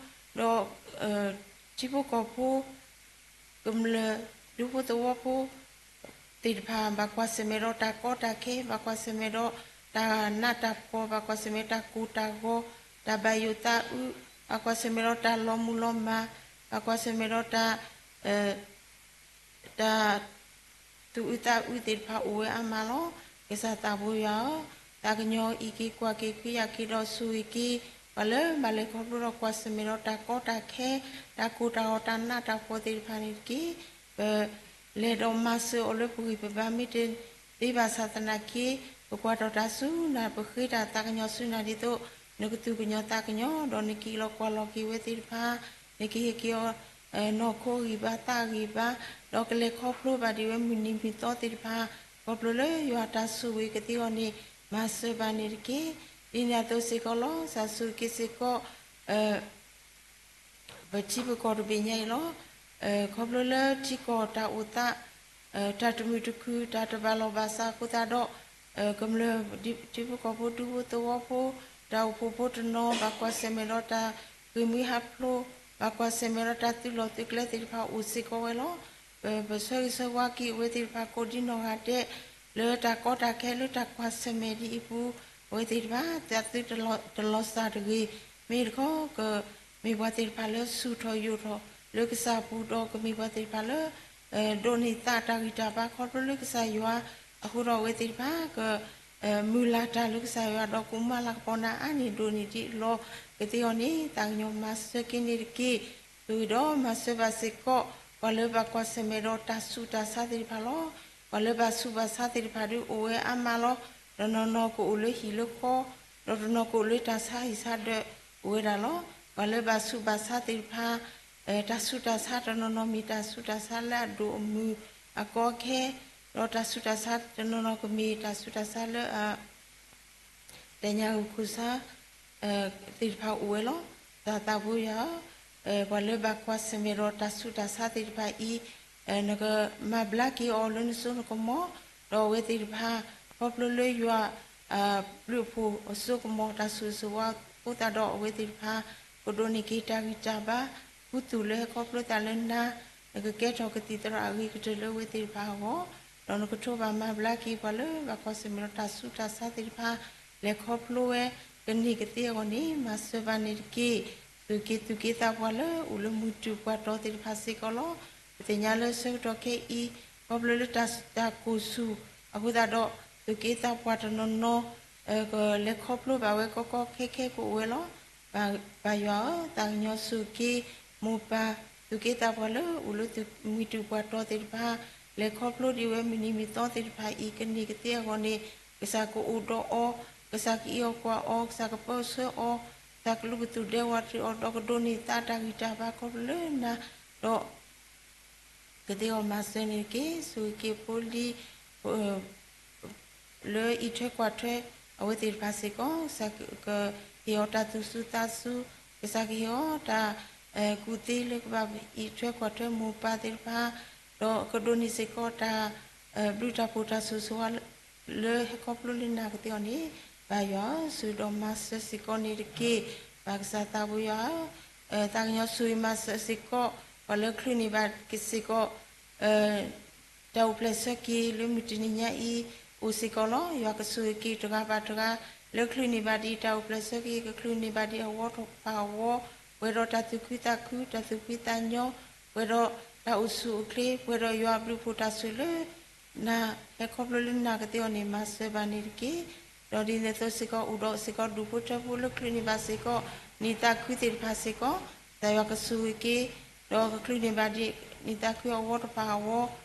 ဒီး ထံဖိကီၢ်ဖိ ကမျၢၢ်ဒူဖိသဝီဖိ သ့ၣ်တဖၣ် ဘၣ်ကွၢ်ဆၢၣ်မဲာ်ဒီးတၢ်ကီတၢ်ခဲ, ဘၣ်ကွၢ်ဆၢၣ်မဲာ်ဒီးတၢ်နးတၢ်ဖှီၣ်, ဘၣ်ကွၢ်ဆၢၣ်မဲာ်ဒီးတၢ်ကိၢ်တၢ်ဂီၤ, တၢ်ဘၣ်ယိၣ်သးအုး, ဘၣ်ကွၢ်ဆၢၣ်မဲာ်ဒီးတၢ်လီၤမုၢ်လီၤမၢ်, ဘၣ်ကွၢ်ဆၢၣ်မဲာ်ဒီးတၢ် တၢ်သူၣ်အုးသးအုးသ့ၣ်တဖၣ်အိၣ်ဝဲအါမးလီၤ. ကစၢ်သးပှဲၤယွၤဧၢ, သးကညီၤအံးက့ၤကွၢ်က့ၤ ကွံာ်ယၤက့ၤဒီးဆိၣ်ဂ့ၤက့ၤ ပှၤလၢဘၣ်လဲၤခီဖျိဒီးကွၢ်ဆၢၣ်မဲာ်ဒီးတၢ်ကီတၢ်ခဲ, တၢ်ကိၢ်တၢ်ဂီၤ, တၢ်နးတၢ်ဖှီၣ်သ့ၣ်တဖၣ်န့ၣ်တက့ၢ်. ပလဲၤဒီးမၤစၢၤအီၤလၢပဂံၢ်ပဘါမ့ၢ်တသ့ဘၣ်ဆၣ်သနာ်က့, ပကွၢ်ထီၣ်တၢ်စူၢ်နၤ, ပဃ့တၢ်သးကညီၤစူၢ်နၤဒ်သိး နကသူၣ်ကညီၤသးကညီၤ, ဒီးနက့ၤလီၤကွၢ်လီၤက့ၤဝဲသ့ၣ်တဖၣ်, နကဟ့ၣ်က့ၤအီၤ နီၢ်ခိအဂံၢ်ဘါသးအဂံၢ်ဘါ, ဒီးကလဲၤခီဖျိဘၣ်ဒံးဝဲမုၢ်နံၤမုၢ်သီသ့ၣ်တဖၣ်, ခီဖျိလၢယွၤတၢ်ဆိၣ်ဂ့ၤကသ့အီၤန့ၣ် မၤစၢၤဘၣ်န့ၣ်တက့ၢ်. ဒ်န့ၣ်အသိးစ့ၢ်ကီးလီၤ. ကစၢ်ဆိၣ်ဂ့ၤက့ၤစ့ၢ်ကီး ပထံပကီၢ်တဘ့ၣ်ညါအံၤလီၤ. ခီဖျိလၢထံကီၢ်တၢ်အိၣ်သး တၢ်တမုာ်တခုၣ် တၢ်တဘၣ်လီၢ်ဘၣ်စးအဃိသတးဒီး ကမျၢၢ်ထံဖိကီၢ်ဖိဒူဖိသဝီဖိ တၢ်အိၣ်ဖှိၣ်ဖိတနီၤ ဘၣ်ကွၢ်ဆၢၣ်မဲာ်ဒီးတၢ်ဂ့ၢ်မှံဟးဖျိး ဘၣ်ကွၢ်ဆၢၣ်မဲာ်ဒီးတၢ်သုးလီၢ်သုးကျဲသ့ၣ်တဖၣ်အိၣ်စ့ၢ်ကီးဝဲလီၤ. ပဆၢဂ့ၤဆၢဝါက့ၤအဝဲသ့ၣ်တဖၣ်ကိးဒ်နီၢ်ဂၤဒဲး လၢတၢ်ကီတၢ်ခဲလၢတၢ်ကွၢ်ဆၢၣ်မဲာ်ဒ်အံၤအပူၤ အဝဲသ့ၣ်တဖၣ် သးသုတလီၤစၢ်တဂ့ၤ မ့ၢ်တခီ ကမ့ၢ်ပှၤသ့ၣ်တဖၣ်လၢဆူၣ်ထီၣ်ယိာ်ထီၣ်လၢကစၢ်အပူၤဒီး ကမ့ၢ်ပှၤသ့ၣ်တဖၣ်လၢ ဒိးန့ၢ်သးတၢ်ဂံၢ်တၢ်ဘါခီဖျိလၢကစၢ်ယွၤအဃိဒီး အဝဲသ့ၣ်တဖၣ်က မုၢ်လၢ်တၢ်လၢကစၢ်ယွၤဒီး ကမၤလၤကပီၤနၤအါန့ၢ်ဒိၣ်န့ၢ်ဒ်အလီၢ်ကသ့အီၤန့ၣ် သးကညီၤမၤစၢၤက့ၤန့ၣ်တက့ၢ်. ဆိၣ်ဂ့ၤဒီးမၤစၢၤဘၣ်စ့ၢ်ကီး ပှၤလၢဘၣ်ကွၢ်ဆၢၣ်မဲာ်ဒီးတၢ်ဆူးတၢ်ဆါသ့ၣ်တဖၣ်လီၤ. ပှၤလၢဘၣ်ဆူးဘၣ်ဆါသ့ၣ်တဖၣ်ဒုးအိၣ်ဝဲအါမးလီၤ. တနီၤနီၤကအိၣ်လၢဟံၣ်လၢဃီ, ဒီးတနီၤကအိၣ်လၢတၢ်ဆါဟံၣ်ဆါဒၢးအိၣ်ဝဲဒၣ်လီၤ. ပှၤလၢဘၣ်ဆူးဘၣ်ဆါသ့ၣ်တဖၣ် တၢ်ဆူးတၢ်ဆါတနီၤနီၤမ့ၢ်တၢ်ဆူးတၢ်ဆါလၢအဒိၣ်အမုၢ်အကီအခဲ, ဒီးတၢ်ဆူးတၢ်ဆါတနီၤနီၤကမ့ၢ်တၢ်ဆူးတၢ်ဆါလၢအ တညၣ်ဂုာ်ခိၣ်ဆါ သ့ၣ်တဖၣ်အိၣ်ဝဲလီၤ. တၢ်သးဘိယွၤဧၢ, ပှၤလၢဘၣ်ကွၢ်ဆၢၣ်မဲာ်ဒီးတၢ်ဆူးတၢ်ဆါသ့ၣ်တဖၣ်အံၤ, နကမၤဘျါက့ၤအီၤလၢနစိနကမီၤ, ဒီးအဝဲသ့ၣ်တဖၣ် ခီဖျိလၢယွၤ ဘျုးအဖှိၣ်အစိကမီၤတၢ်ဆိၣ်ဂ့ၤဆိၣ်ဝါအဃိသတးဒီး အဝဲသ့ၣ်တဖၣ် ကဒိးန့ၢ်က့ၤတၢ်ဂံၢ်တၢ်ဘါ ခူသူၣ်လၢဟဲခီဖျိသးလၢနၤ, နကကဲထီၣ်ကသံၣ်သရၣ်အဂ့ၤကတၢၢ်လၢအဝဲသ့ၣ်တဖၣ်အဂီၢ်, ဒီးနကထိးဘၣ်မၤဘျါက့ၤပှၤလၢဘၣ်ကွၢ်ဆၢၣ်မဲာ်ဒီးတၢ်ဆူးတၢ်ဆါသ့ၣ်တဖၣ် လဲၤခီဖျိဝဲ ကန့ၢ်ကသ့အဂီၢ်န့ၣ် မၤစၢၤဘၣ်န့ၣ်တက့ၢ်. ဆိၣ်ဂ့ၤက့ၤသူၣ်က့ၤသးပှၤလၢအိၣ်လၢမုၢ်တူာ်ပှၤတီၤသ့ၣ်တဖၣ်စ့ၢ်ကီးလီၤ. ပသ့ၣ်ညါလၢဆၢကတီၢ်ခဲအံၤ ခီဖျိလၢတၢ်ကိၢ်ဆူၣ်အဃိသတးဒီး သူၣ်က့ၤသးပှၢ်တနီၤနီၤ ကလဲၤခီဖျိဘၣ်ဝဲကီကီခဲခဲကအိၣ်ဝဲလီၤ. ပၢ်ယွၤဧၢ, သးကညီၤဆိၣ်ဂ့ၤက့ၤ မိၢ်ပၢ် သူၣ်က့ၤသးပှၢ်လၢအိၣ်လၢမုၢ်တူာ်ပှၤတီၤသ့ၣ်တဖၣ် လဲၤခီဖျိဒံးဝဲမုၢ်နံၤမုၢ်သီသ့ၣ်တဖၣ်အံၤ ကန့ၢ်ကသ့အဂီၢ်န့ၣ် ကစၢ်ကအိၣ်ဒီးအီၤ, ကစၢ်ကအံးအီၤကွၢ်အီၤ, ကစၢ်ကပၢဆှၢအီၤ, ကစၢ်ကလူၤကသူၣ်ဒဲဝးတ့ၢ်အီၤ ဒီးကဒိးန့ၢ်သးတၢ်ဂံၢ်တၢ်ဘါခီဖျိလၢနၤ, ဒီး ကသ့အီၤမၤစၢၤန့ၣ်တက့ၢ်. ဆိၣ်ဂ့ၤက့ၤဖိလံၤ လၢအံးထွဲကွၢ်ထွဲ အဝဲသ့ၣ်တဖၣ်စ့ၢ်ကီး, ကစၢ်ကဟ့ၣ်အီၤတၢ်သူၣ်စူၤသးစူၤ, ကစၢ်ကဟ့ၣ်အီၤတၢ်ကူၣ်သ့လၢကဘၣ်အံးထွဲကွၢ်ထွဲမိၢ်ပၢ်သ့ၣ်တဖၣ်, ဒီးကဒိးန့ၢ်စ့ၢ်ကီးတၢ်ဘျုးတၢ်ဖှိၣ်တၢ်ဆိၣ်ဂ့ၤဆိၣ်ဝါ လၢဟဲခီဖျိလၢနၤကသ့အီၤန့ၣ်, ဘၣ်ယွၤဧၢ, ဆိၣ်ဂ့ၤဒီးမၤစၢၤစ့ၢ်ကီးန့ၣ်တက့ၢ်. ဘၣ်ကစၢ်သးဘိယွၤဧၢ, သးကညီၤဆိၣ်ဂ့ၤမၤစၢၤစ့ၢ်ကီး ပှၤလၢချုးန့ၢ်ဘၣ်က့ၤစ့ၢ်ကီး တၢ်အိၣ်ဖျဲၣ်ဆၢက့ၤလၢမုၢ်တနံၤညါအံၤ အိၣ်စ့ၢ်ကီးလီၤ. ယွၤကဆိၣ်ဂ့ၤက့ၤတဂၤဘၣ်တဂၤ လၢချုးန့ၢ်ဘၣ်ဒံးတၢ်အိၣ်ဖျဲၣ်ဆၢက့ၤ, ကချုးန့ၢ်ဘၣ်ဒံးအဝီတဖၣ်အဝီ, ပှဲၤဒီးတၢ်သူၣ်ခုသးခု, တၢ်သူၣ်ဖှံသးညီ, ပှဲၤဒီးတၢ်အိၣ်ဆူၣ်အိၣ်ချ့, ပှဲၤဒီးယွၤအဘျုးအဖှိၣ်တၢ်ဆိၣ်ဂ့ၤလၢ နၤဟဲခီဖျိလၢနၤကသ့အီၤန့ၣ် မၤစၢၤဘၣ်န့ၣ်တက့ၢ်. ဒီးဒ်န့ၣ်အသိးစ့ၢ်ကီး အိၣ်ဒီးစ့ၢ်ကီးဒူၣ်ဖိထၢဖိလၢချုးန့ၢ်ဘၣ်စ့ၢ်ကီး နံၣ်သးခုသ့ၣ်တဖၣ်စ့ၢ်ကီး, ကစၢ်ယွၤကဆိၣ်ဂ့ၤက့ၤ, ဒီးကချုးန့ၢ်ဘၣ်ဒံး နံၣ်သးခုအဝီတဖၣ်အဝီ,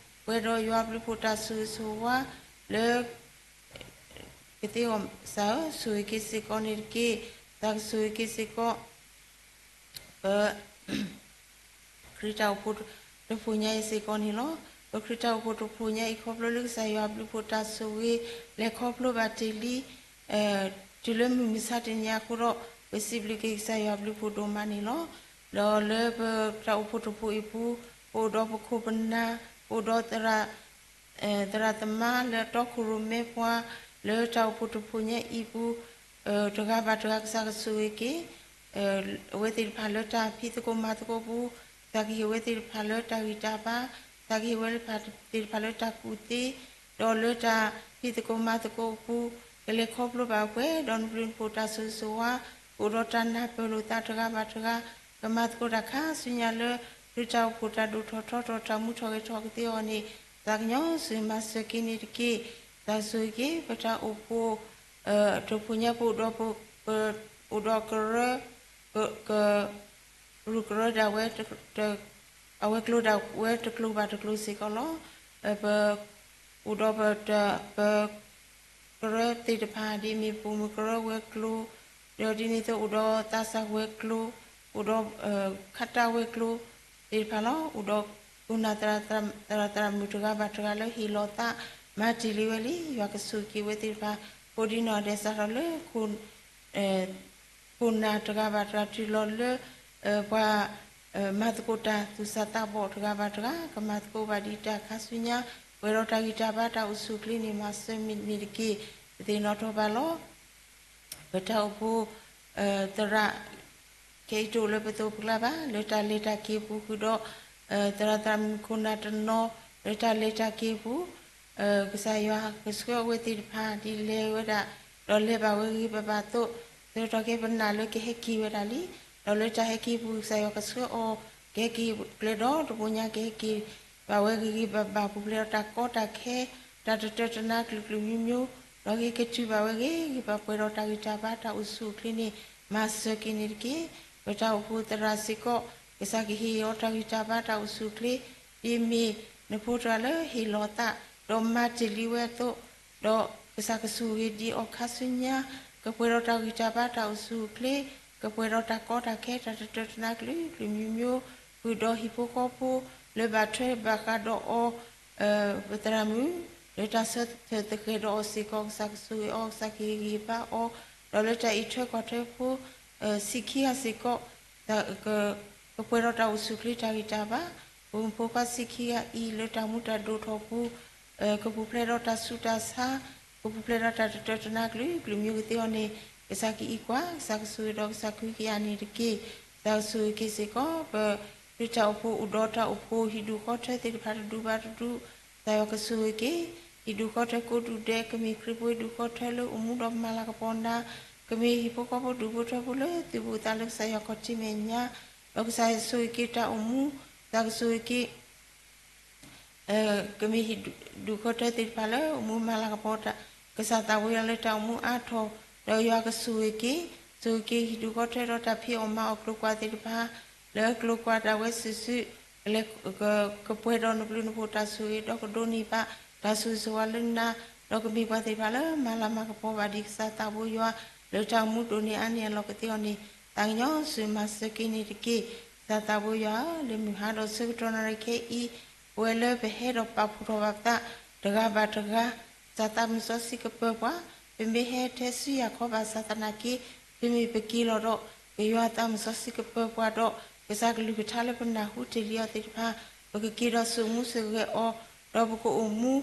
ပှဲၤဒီးယွၤအဘျုးဖှိၣ်တၢ်ဆိၣ်ဂ့ၤဆိၣ်ဝါ လၢ ကသ့အီၤ, ကစၢ်ဧၢ, ဆိၣ်ဂ့ၤက့ၤစ့ၢ်ကီးန့ၣ်တက့ၢ်. ကစၢ်ကဆိၣ်ဂ့ၤက့ၤစ့ၢ်ကီး ပ ခရံာ်တၢ်အိၣ်ဖှိၣ်တဖှိၣ်ညါအံၤစ့ၢ်ကီးန့ၣ်လီၤ. ပခရံာ်တၢ်အိၣ်ဖှိၣ်တဖှိၣ်ညါအံၤ ခီဖျိလၢကစၢ်ယွၤအဘျုးအဖှိၣ်တၢ်ဆိၣ်ဂ့ၤ လဲၤခီဖျိဘၣ်တ့ၢ်လံ တုၤလၢမုၢ်မဆါတနံၤအံၤအဃိဒီး ပစံးဘျုးက့ၤကစၢ်ယွၤအဘျုးအဖှိၣ်ဒိၣ်မးန့ၣ်လီၤ. ဒီးလၢပတၢ်အိၣ်ဖှိၣ်တဖှိၣ်အံၤပူၤ ပအိၣ်ဒီးပခိၣ်ပနၢ်, ပအိၣ်ဒီး သရၣ်သမါလၢအတီခိၣ်ရိၣ်မဲပှၤ လၢတၢ်အိၣ်ဖှိၣ်တဖှိၣ်ညါအံၤပူၤ တဂၤဘၣ်တဂၤကစၢ်ကဆိၣ်ဂ့ၤက့ၤ အဝဲသ့ၣ်တဖၣ်လၢတၢ်ဖံးသကိးမၤသကိးအပူၤ, ကစၢ်ကဟ့ၣ်ဝဲသ့ၣ်တဖၣ်လၢတၢ်ဂံၢ်တၢ်ဘါ, ကစၢ်ကဟ့ၣ်ဝဲသ့ၣ်တဖၣ်လၢတၢ်ကူၣ်သ့, ဒီးလၢတၢ်ဖံးသကိးမၤသကိးအပူၤ ကလဲၤခီဖျိဘၣ်ပှဲၤဒီးနဘျုးနဖှိၣ်တၢ်ဆိၣ်ဂ့ၤဆိၣ်ဝါ, ကအိၣ်ဒီးတၢ်နၢ်ပၢၢ်လိာ်သးတဂၤဘၣ်တဂၤ, ကမၤသကိးတၢ်ခါဆူညါလၢ ခရံာ်တၢ်အိၣ်ဖှိၣ်တၢ်ဒိၣ်ထီၣ်ထီထီၣ်တၢ်မူထီၣ်ဂဲၤထီၣ်ကသ့အီၤန့ၣ်, သးကညီၤဆိၣ်ဂ့ၤမၤစၢၤက့ၤန့ၣ်တက့ၢ်. သးဆိၣ်ဂ့ၤက့ၤ ပတၢ်အိၣ်ဖှိၣ် တဖှိၣ်ညါပူၤဒီး ပအိၣ်ဒီးကရၢ ကရူၢ်ကရၢဒၣ်ဝဲ အဝဲကျိၤဒၣ်ဝဲတကျိၤဘၣ်တကျိၤစ့ၢ်ကီးလီၤ. ပ အိၣ်ဒီးပ ပ ကရၢသ့ၣ်တဖၣ် ဒ်မ့ၢ်ပိာ်မုၣ်ကရၢဝဲၤကျိၤ, ဒီးဒ်န့ၣ်အသိးအိၣ်ဒီးသးစၢ်ဝဲၤကျိၤ, အိၣ်ဒီး ခးတၢ်ဝဲၤကျိၤသ့ၣ်တဖၣ်လီၤ. အိၣ်ဒီးခိၣ်နၢ်သရၣ်သရၣ်မုၣ်တဂၤဘၣ်တဂၤလၢဟ့ၣ်လီၤသး မၤတ့ၢ်လံဝဲလံ, ယွၤကဆိၣ်ဂ့ၤက့ၤဝဲသ့ၣ်တဖၣ်, ဃိဒ်နီၢ်ဒဲးစးထီၣ်လၢ ခိၣ်နၢ်တဂၤဘၣ်တဂၤတုၤလီၤလၢ ပှၤ မၤသကိးတၢ်သူၣ်စၢ်သးဘီၣ်တဂၤဘၣ်တဂၤ ကမၤသကိးဘၣ်ဒံးတၢ်ခါဆူညါ, ပှဲၤဒီးတၢ်ဂံၢ်တၢ်ဘါတၢ်အိၣ်ဆူၣ်အိၣ်ချ့န့ၣ် မၤစၢၤမ့ၢ်န့ၣ်တက့ၢ်. ပသ့ၣ်နီၣ်ထီၣ်ဘၣ်လီၤ. ပတၢ်အိၣ်ဖှိၣ် သရၣ် ခဲအံၤတအိၣ်လၢပသိးပကျါဘၣ်, လၢတၢ်လဲၤတၢ်က့ၤပူၤဃုာ်ဒီး သရၣ်သရၣ်မုၣ်ခိၣ်နၢ်တနီၤ လၢတၢ်လဲၤတၢ်က့ၤပူၤ ကစၢ်ယွၤကဆှၢအဝဲသ့ၣ်တဖၣ်ဒ်လဲၤဝဲဒၣ် ဒီးလဲၤဘၣ်ဝဲဂ့ၤဂ့ၤဘၣ်ဘၣ်အသိး, ဆၢကတီၢ်ခဲအံၤပနာ်လၢကဟဲက့ၤဝဲဒၣ်လံ, ဒီးလၢတၢ်ဟဲက့ၤပူၤ ကစၢ်ယွၤကဆှၢအီၤ ကဟဲက့ၤကျဲဒီတဘိညါ ကဟဲက့ၤဘၣ်ဝဲဂ့ၤဂ့ၤဘၣ်ဘၣ် ပူၤဖျဲးဒီးတၢ်ကီတၢ်ခဲ တၢ်တတၢတနါကလုာ်ကလုာ်မျိုးမျိုး, ဒီးကဟဲက့ၤတုၤဘၣ်ဝဲဂ့ၤဂ့ၤဘၣ် ပှဲၤဒီးတၢ်ဂံၢ်တၢ်ဘါတၢ်အိၣ်ဆူၣ်အိၣ်ချ့န့ၣ် မၤစၢၤက့ၤန့ၣ်တက့ၢ်. ပတၢ်အိၣ်ဖှိၣ်သရၣ်စ့ၢ်ကီး ကစၢ်ကဟ့ၣ်အီၤတၢ်ဂံၢ်တၢ်ဘါတၢ်အိၣ်ဆူၣ်အိၣ်ချ့ ဒ်မ့ၢ်နဖိတဂၤလၢဟ့ၣ်လီၤသး ဒီးမၤတ့ၢ်လံဝဲအသိး, ဒီးကစၢ်ကဆိၣ်ဂ့ၤဒံးအီၤခါဆူညါ, ကပှဲၤဒီးတၢ်ဂံၢ်တၢ်ဘါတၢ်အိၣ်ဆူၣ်အိၣ်ချ့, ကပှဲၤဒီးတၢ်ကီတၢ်ခဲ တၢ်တတၢတနါကလုာ်ကလုာ်မျိုးမျိုး, ဃုာ်ဒီးဟံၣ်ဖိဃီဖိ လၢဘၣ်ထွဲဘၣ်ဃးဒီးအီၤ ပသရၣ်မုၣ် လၢတၢ်ဆၢထၢၣ်သဃဲၤဒီးအီၤစ့ၢ်ကီး ကစၢ်ကဆိၣ်ဂ့ၤအီၤ ကစၢ်ကဟ့ၣ်ဂံၢ်ဟ့ၣ်ဘါအီၤ, ဒီးလၢတၢ်အံးထွဲကွၢ်ထွဲဖိ ဆံးခံဂၤစ့ၢ်ကီး ကပှဲၤဒီးတၢ်အိၣ်ဆူၣ်အိၣ်ချ့တၢ်ဂံၢ်တၢ်ဘါ, ပဖိခွါဆံးခံဂၤအံၤ လၢတၢ်မူတၢ်ဒိၣ်ထီၣ်ပူၤ ကပူၤဖျဲးဒီးတၢ်ဆူးတၢ်ဆါ, ကပူၤဖျဲးဒီးတၢ်တတၢတနါကလုာ်ကလုာ်မျိုးကသ့အီၤန့ၣ် ကစၢ်ကအံးကွၢ် ကစၢ်ကဆိၣ်ဂ့ၤဒီးကစၢ်ကဟုကယာ်န့ၣ်တက့ၢ်. ကစၢ်ကဆိၣ်ဂ့ၤက့ၤစ့ၢ်ကီး ပ ခရံာ်တၢ်အိၣ်ဖှိၣ်အိၣ်ဒီးတၢ်အိၣ်ဖှိၣ်ဟံၣ်ဒူၣ်ဃီထၢသ့ၣ်တဖၣ်တဒူဘၣ်တဒူ, ကစၢ်ယွၤကဆိၣ်ဂ့ၤက့ၤ ဟံၣ်ဒူၣ်ဃီထၢကိးဒူၣ်ဒဲး ကမ့ၢ်ခရံာ်ဖိဟံၣ်ဒူၣ်ဃီထၢလၢအိၣ်မူဒီးမၤလၤကပီၤနၤ, ကမ့ၢ်ဟံၣ်ဖိဃီဖိဒူၣ်ဖိထၢဖိလၢသုးဘူးသးလၢကစၢ်ယွၤခီၣ်ထံးမဲာ်ညါ, ဒီးကစၢ်ယွၤဆိၣ်ဂ့ၤက့ၤတၢ်အိၣ်မူ, ကစၢ်ကဆိၣ်ဂ့ၤက့ၤ ကမ့ၢ်ဟံၣ်ဒူၣ်ဃီထၢသ့ၣ်တဖၣ်လၢအိၣ်မူမၤလၤကပီၤတၢ်, ကစၢ်သးဝံယွၤလၢတၢ်အိၣ်မူအါထီၣ်, ဒီးယွၤကဆိၣ်ဂ့ၤက့ၤ, ဆိၣ်ဂ့ၤက့ၤဟံၣ်ဒူၣ်ဃီထၢဒီးတၢ်ဖံးအီၣ်မၤအီၣ်ကျိၤကွာ်သ့ၣ်တဖၣ်, လၢကျိၤကွာ်ဒၣ်ဝဲစုာ်စုာ်, ကလဲၤ ကပှဲၤဒီးနဘျုးနဖှိၣ်တၢ်ဆိၣ်ဂ့ၤ ဒီးကဒိးန့ၢ်ဘၣ်တၢ်ဆိၣ်ဂ့ၤဆိၣ်ဝါလၢနၤ, ဒီးကမ့ၢ်ပှၤသ့ၣ်တဖၣ်လၢမၤလၤမၤကပီၤဘၣ်ဒံးကစၢ်သးဝံယွၤ လၢတၢ်အိၣ်မူဒိၣ်န့ၢ်အါန့ၢ်အလီၢ်ကသ့အီၤန့ၣ်, သးကညီၤဆိၣ်ဂ့ၤမၤစၢၤက့ၤန့ၣ်တက့ၢ်. ကစၢ်သးဝံယွၤဧၢ, လၢမုၢ်ဟါဒီးဆၢကတီၢ်နၣ်ရံၣ်ခဲအံၤ, ပဝဲလၢပဟဲဒီးပာ်ဖှိၣ်ထီၣ်ဘၣ်ပသး တဂၤဘၣ်တဂၤ, ကစၢ်သးမုၢ်စီဆှံကပၢၤပှၤ, ပမ့ၢ်ဟဲထဲဆူယၤခီဘၣ်ဆၣ်သနာ်က့, ပမ့ၢ်ပက့ၤလီၤဒီး ကယွၤသးမုၢ်စီဆှံကပၢၤပှၤဒီး ကစၢ်ကလုၢ်ကထါလၢပနၢ်ဟူတ့ၢ်လံအီၤသ့ၣ်တဖၣ်, ပကက့ၤဒီးဆိၣ်မူဆိၣ်ဂဲၤအီၤ, ဒီးပကအိၣ်မူ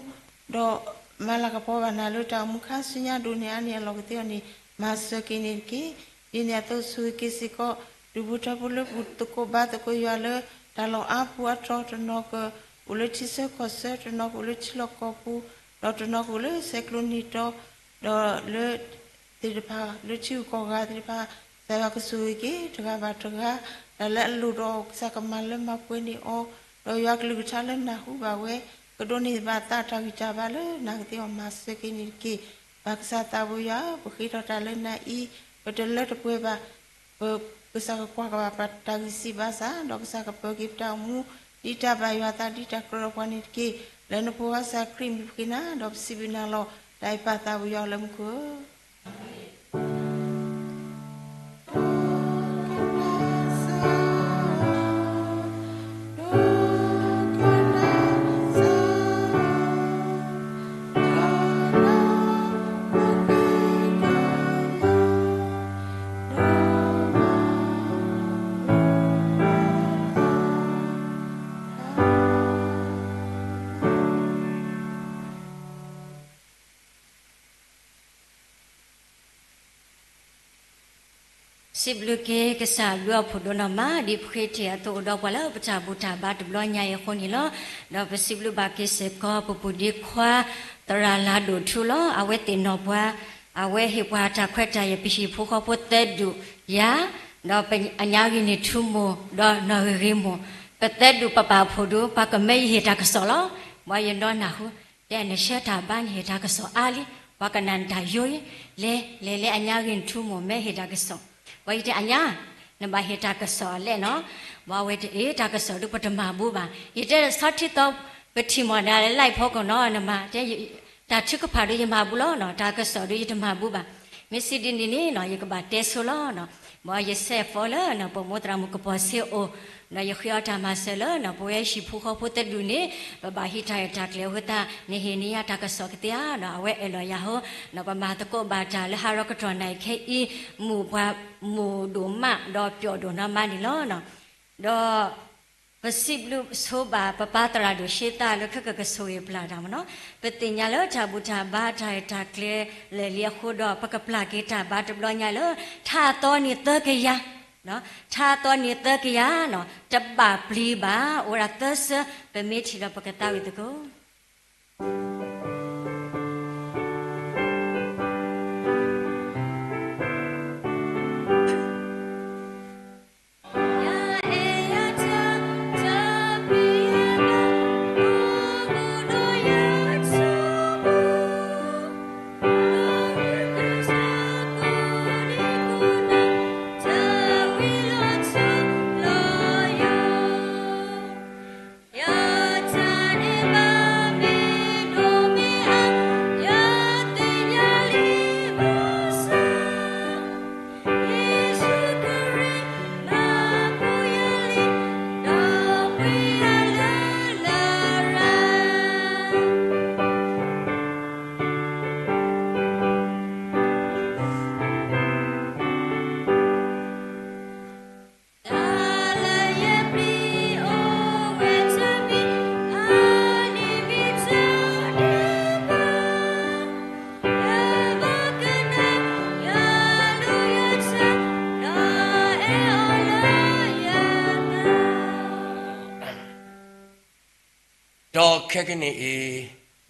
ဒီးမၤလၤကပီၤဘၣ်နၤလၢတၢ်အိၣ်မူခါဆူညါဒိၣ်န့ၢ်အါန့ၢ်အလီၢ်ကသ့အီၤန့ၣ် မၤစၢၤက့ၤန့ၣ်တက့ၢ်. ဒ်န့ၣ်အသိးဆိၣ်ဂ့ၤက့ၤစ့ၢ်ကီး ဒူၣ်ဖိထၢဖိလၢဘူၣ်သကိးဘါသကိးယွၤလၢ တၢ်လီၢ်အါပူၤအတီၤ တနီၤကအိၣ်လၢထံဆၢကီၢ်ဆၢ, တနီၤကအိၣ်လၢထံလီၢ်ကီၢ်ပူၤ, ဒီးတနီၤကအိၣ်လၢဆဲးကျိးနံၤတီၤ, ဒီးလၢ သ့ၣ်တဖၣ်လၢထံဂုၤကီၢ်ဂၤသ့ၣ်တဖၣ်, ကစၢ်ယွၤကဆိၣ်ဂ့ၤက့ၤ တဂၤဘၣ်တဂၤ, တၢ်လၢအလိၣ်ဒီးကစၢ်ကမၤလၢမၤပှဲၤန့ၢ်အီၤ, ဒီးယွၤကလုၢ်ကထါလၢနၢ်ဟူဘၣ်ဝဲ, ကဒိးန့ၢ်ဘၣ်သးတၢ်ဂံၢ်တၢ်ဘါလၢနၤကသ့အီၤ မၤစၢၤက့ၤန့ၣ်တက့ၢ်. ဘၣ်ကစၢ်သးဘိယွၤ, ပဃ့ထီၣ်တၢ်လၢနၤအံၤ, ပတလၢတပှဲၤဘၣ်, ပ ကစၢ်ကကွၢ်ကဘၣ်ပတၢ်ဂံၢ်စၢ်ဘါစၢ်, ဒီးကစၢ်ကပၢၤက့ၤပတၢ်အိၣ်မူ ဒ်တၢ်ဘၣ်ယွၤအသး ဒ်တၢ်ကြၢးဒီးပှၤန့ၣ်တက့ၢ်. လၢနဖိခွါကစၢ်ခရံာ်အမံၤပဃ့နၤ, ဒီးပစံးဘျုးနၤလီၤ. တၢ်အံၤပၢ်သးဘိယွၤလၢမူခိၣ်ဧၢ. စံးဘျုးက့ၤကစၢ်အဘျုးအဖှိၣ်ဒိၣ်နီၢ်မး ဒ်ပဃ့ထံၣ်အသိးအိၣ်ဒီးပှၤလၢပတၢ်ဘူၣ်တၢ်ဘါတဘျီညါအံၤအဃိန့ၣ်လီၤ. ဒီးပစံးဘျုးဘၣ်က့ၤစ့ၢ်ကီး ပပူၤဒ့ခွါ သရၣ်လၤဒိၣ်ထူလီၤ. အဝဲသ့ၣ်နီၢ်ပှၤ, အဝဲဟ့ၣ်ပှၤတၢ်ခွဲးတၢ်ယာ် ပဟံၣ်ဖိဃီဖိသၢဒူၣ်ယၤ, ဒီးအညါဂ့ၤန့ၢ်ထူမိၢ်, ဒီးနီၢ်ဂ့ၤဂ့ၤမိၢ်, ပသၢဒူၣ်ပပာ်ဖှိၣ်ဒူ ပှၤကမၢယဟ့ၣ်တၢ်ကစီၣ်လီၤ. မ်ယနီၢ်နၢ်ဟူ, တဲနဆှၢတၢ်ဘါန့ၣ် ဟ့ၣ်တၢ်ကစီၣ်အါလံ, ပှၤကနၣ်နတၢ်ယိအံၤ, လဲၤလဲၤလဲၤ အညါဂ့ၤန့ၢ်ထူမိၢ် မ့ၢ်ဟ့ၣ်တၢ်ကစီၣ်. ပှၤယတဲအညါ, နဘၣ်ဟ့ၣ်တၢ်ကစီၣ်အလဲၣ်နီၤ. မ်အဝဲတဲအ့ၣ် တၢ်ကစီၣ်ဒုးပတမၤဘူးဘၣ်. ယတဲဆီထံသီ ပထံၣ်မီၢ်ဒၣ်လၢ live ဖီခိၣ်နီၤ နမၤ, တဲ တၢ်ထုကဖၣ်ဒုးယမၤဘူးလီၤ. တၢ်ကစီၣ်ဒုးယတမၤဘူးဘၣ်. မ့ၢ်စံးဒ်န့ၣ်န့ၣ်နီၤ ယကဘၣ်တဲဆိလီၤ. မ်ယဆဲးဖီလၢ ပမိၢ်သရၣ်မုၣ်ကပီၤစ့အိၣ်, ဒီးယဃ့အီၣ်တၢ်မၤစၢၤလၢပဝဲဟံၣ်ဖိဃီဖိသၢဒူၣ်န့ၣ် ပဘၣ်ဟံးတၢ်အဲၣ်တၢ်ကျဲၤအဃိသတး နဟ့ၣ်န့ၢ်ယၤတၢ်ကစီၣ်ကသ့ဧါ. အဝဲအဲၣ်လီၤယၤဟီ, ပမၤသကိးဘၣ်တၢ်လၢဟါရီကတီၢ်နၣ်ရံၣ်ခဲအံၤ, မိၢ်ပှၤ မိၢ်ဒိၣ်မးဒီးပျီၣ်ဒိၣ်နီၢ်မးန့ၣ်လီၤ. ဒီး ပစံးဘျုးဆိဘၣ် ပပၢ်သရၣ်ဒိၣ်ရှ့သးလၢ ခဲကကဆိၣ်ဂ့ၤပျၢ်တၢ်မနီၤ. ပသ့ၣ်ညါလၢတၢ်ဘူၣ်တၢ်ဘါတၢ်အဲၣ်တၢ်ကျဲၤလဲာ်လံအဃိဒီး ပကပျၢ်က့ၤတၢ်ဘါတဘျီညါလၢ ထါအသီန့ၣ်သၢကယၤ, ထါအသီန့ၣ်သၢကယၤနီၤ တဘၣ်ပျံၤဘၣ် အိၣ်ဒၣ်သၢဆၢ ပမ့ၢ်ထံၣ်ဒီးပကသးဝံၣ်သကိး. ဒီးခဲကနံၣ်အံ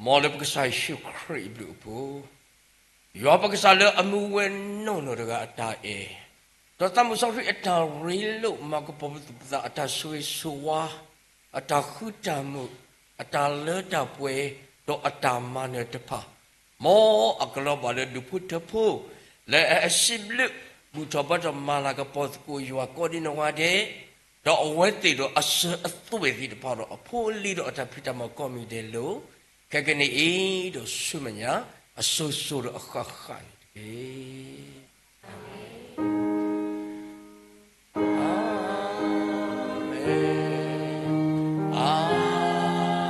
ၤ, မ်လၢပကစၢ်ယ့ၣ်ၡူးခရံာ်အဘျုးအဖှိၣ်, ယွၤပကစၢ်လၢအမူဝဲနီၢ်နီၢ်တဂၤအတၢ်အဲၣ်, ဒီးသးစီဆှံအတၢ်ရ့လိာ်မၤကပီၤပသူၣ်ပသး အတၢ်ဆိၣ်ဂ့ၤဆိၣ်ဝါ, အတၢ်ဃူတၢ်မုာ်, အတၢ်လၢတၢ်ပှဲၤ, ဒီးအတၢ်မၤနၢၤတဖၣ်, မ်အကလီၤဘၣ်လၢဒူၣ်ဖိထၢဖိ, လၢအစံးဘျုးဘူၣ်ထီၣ်ဘါထီၣ် မၤလၤကပီၤသကိးယွၤကိးဒံနီၢ်ဂၤဒဲး, ဒီးအဝဲသ့ၣ်ဒီးအစၢၤအသွဲၣ်သ့ၣ်တဖၣ်ဒီး အဖိအလံၤဒီးအတၢ်ဖံးတၢ်မၤကိးမံၤဒဲးလီၤ. ခဲကနံၣ်အံၤဒီးဆူမဲာ်ညါ, အစိၤစိၤဒီးအဃၣ်ဃၣ်န့ၣ်တက့ၢ်. အၤမ့ၣ်, အၤ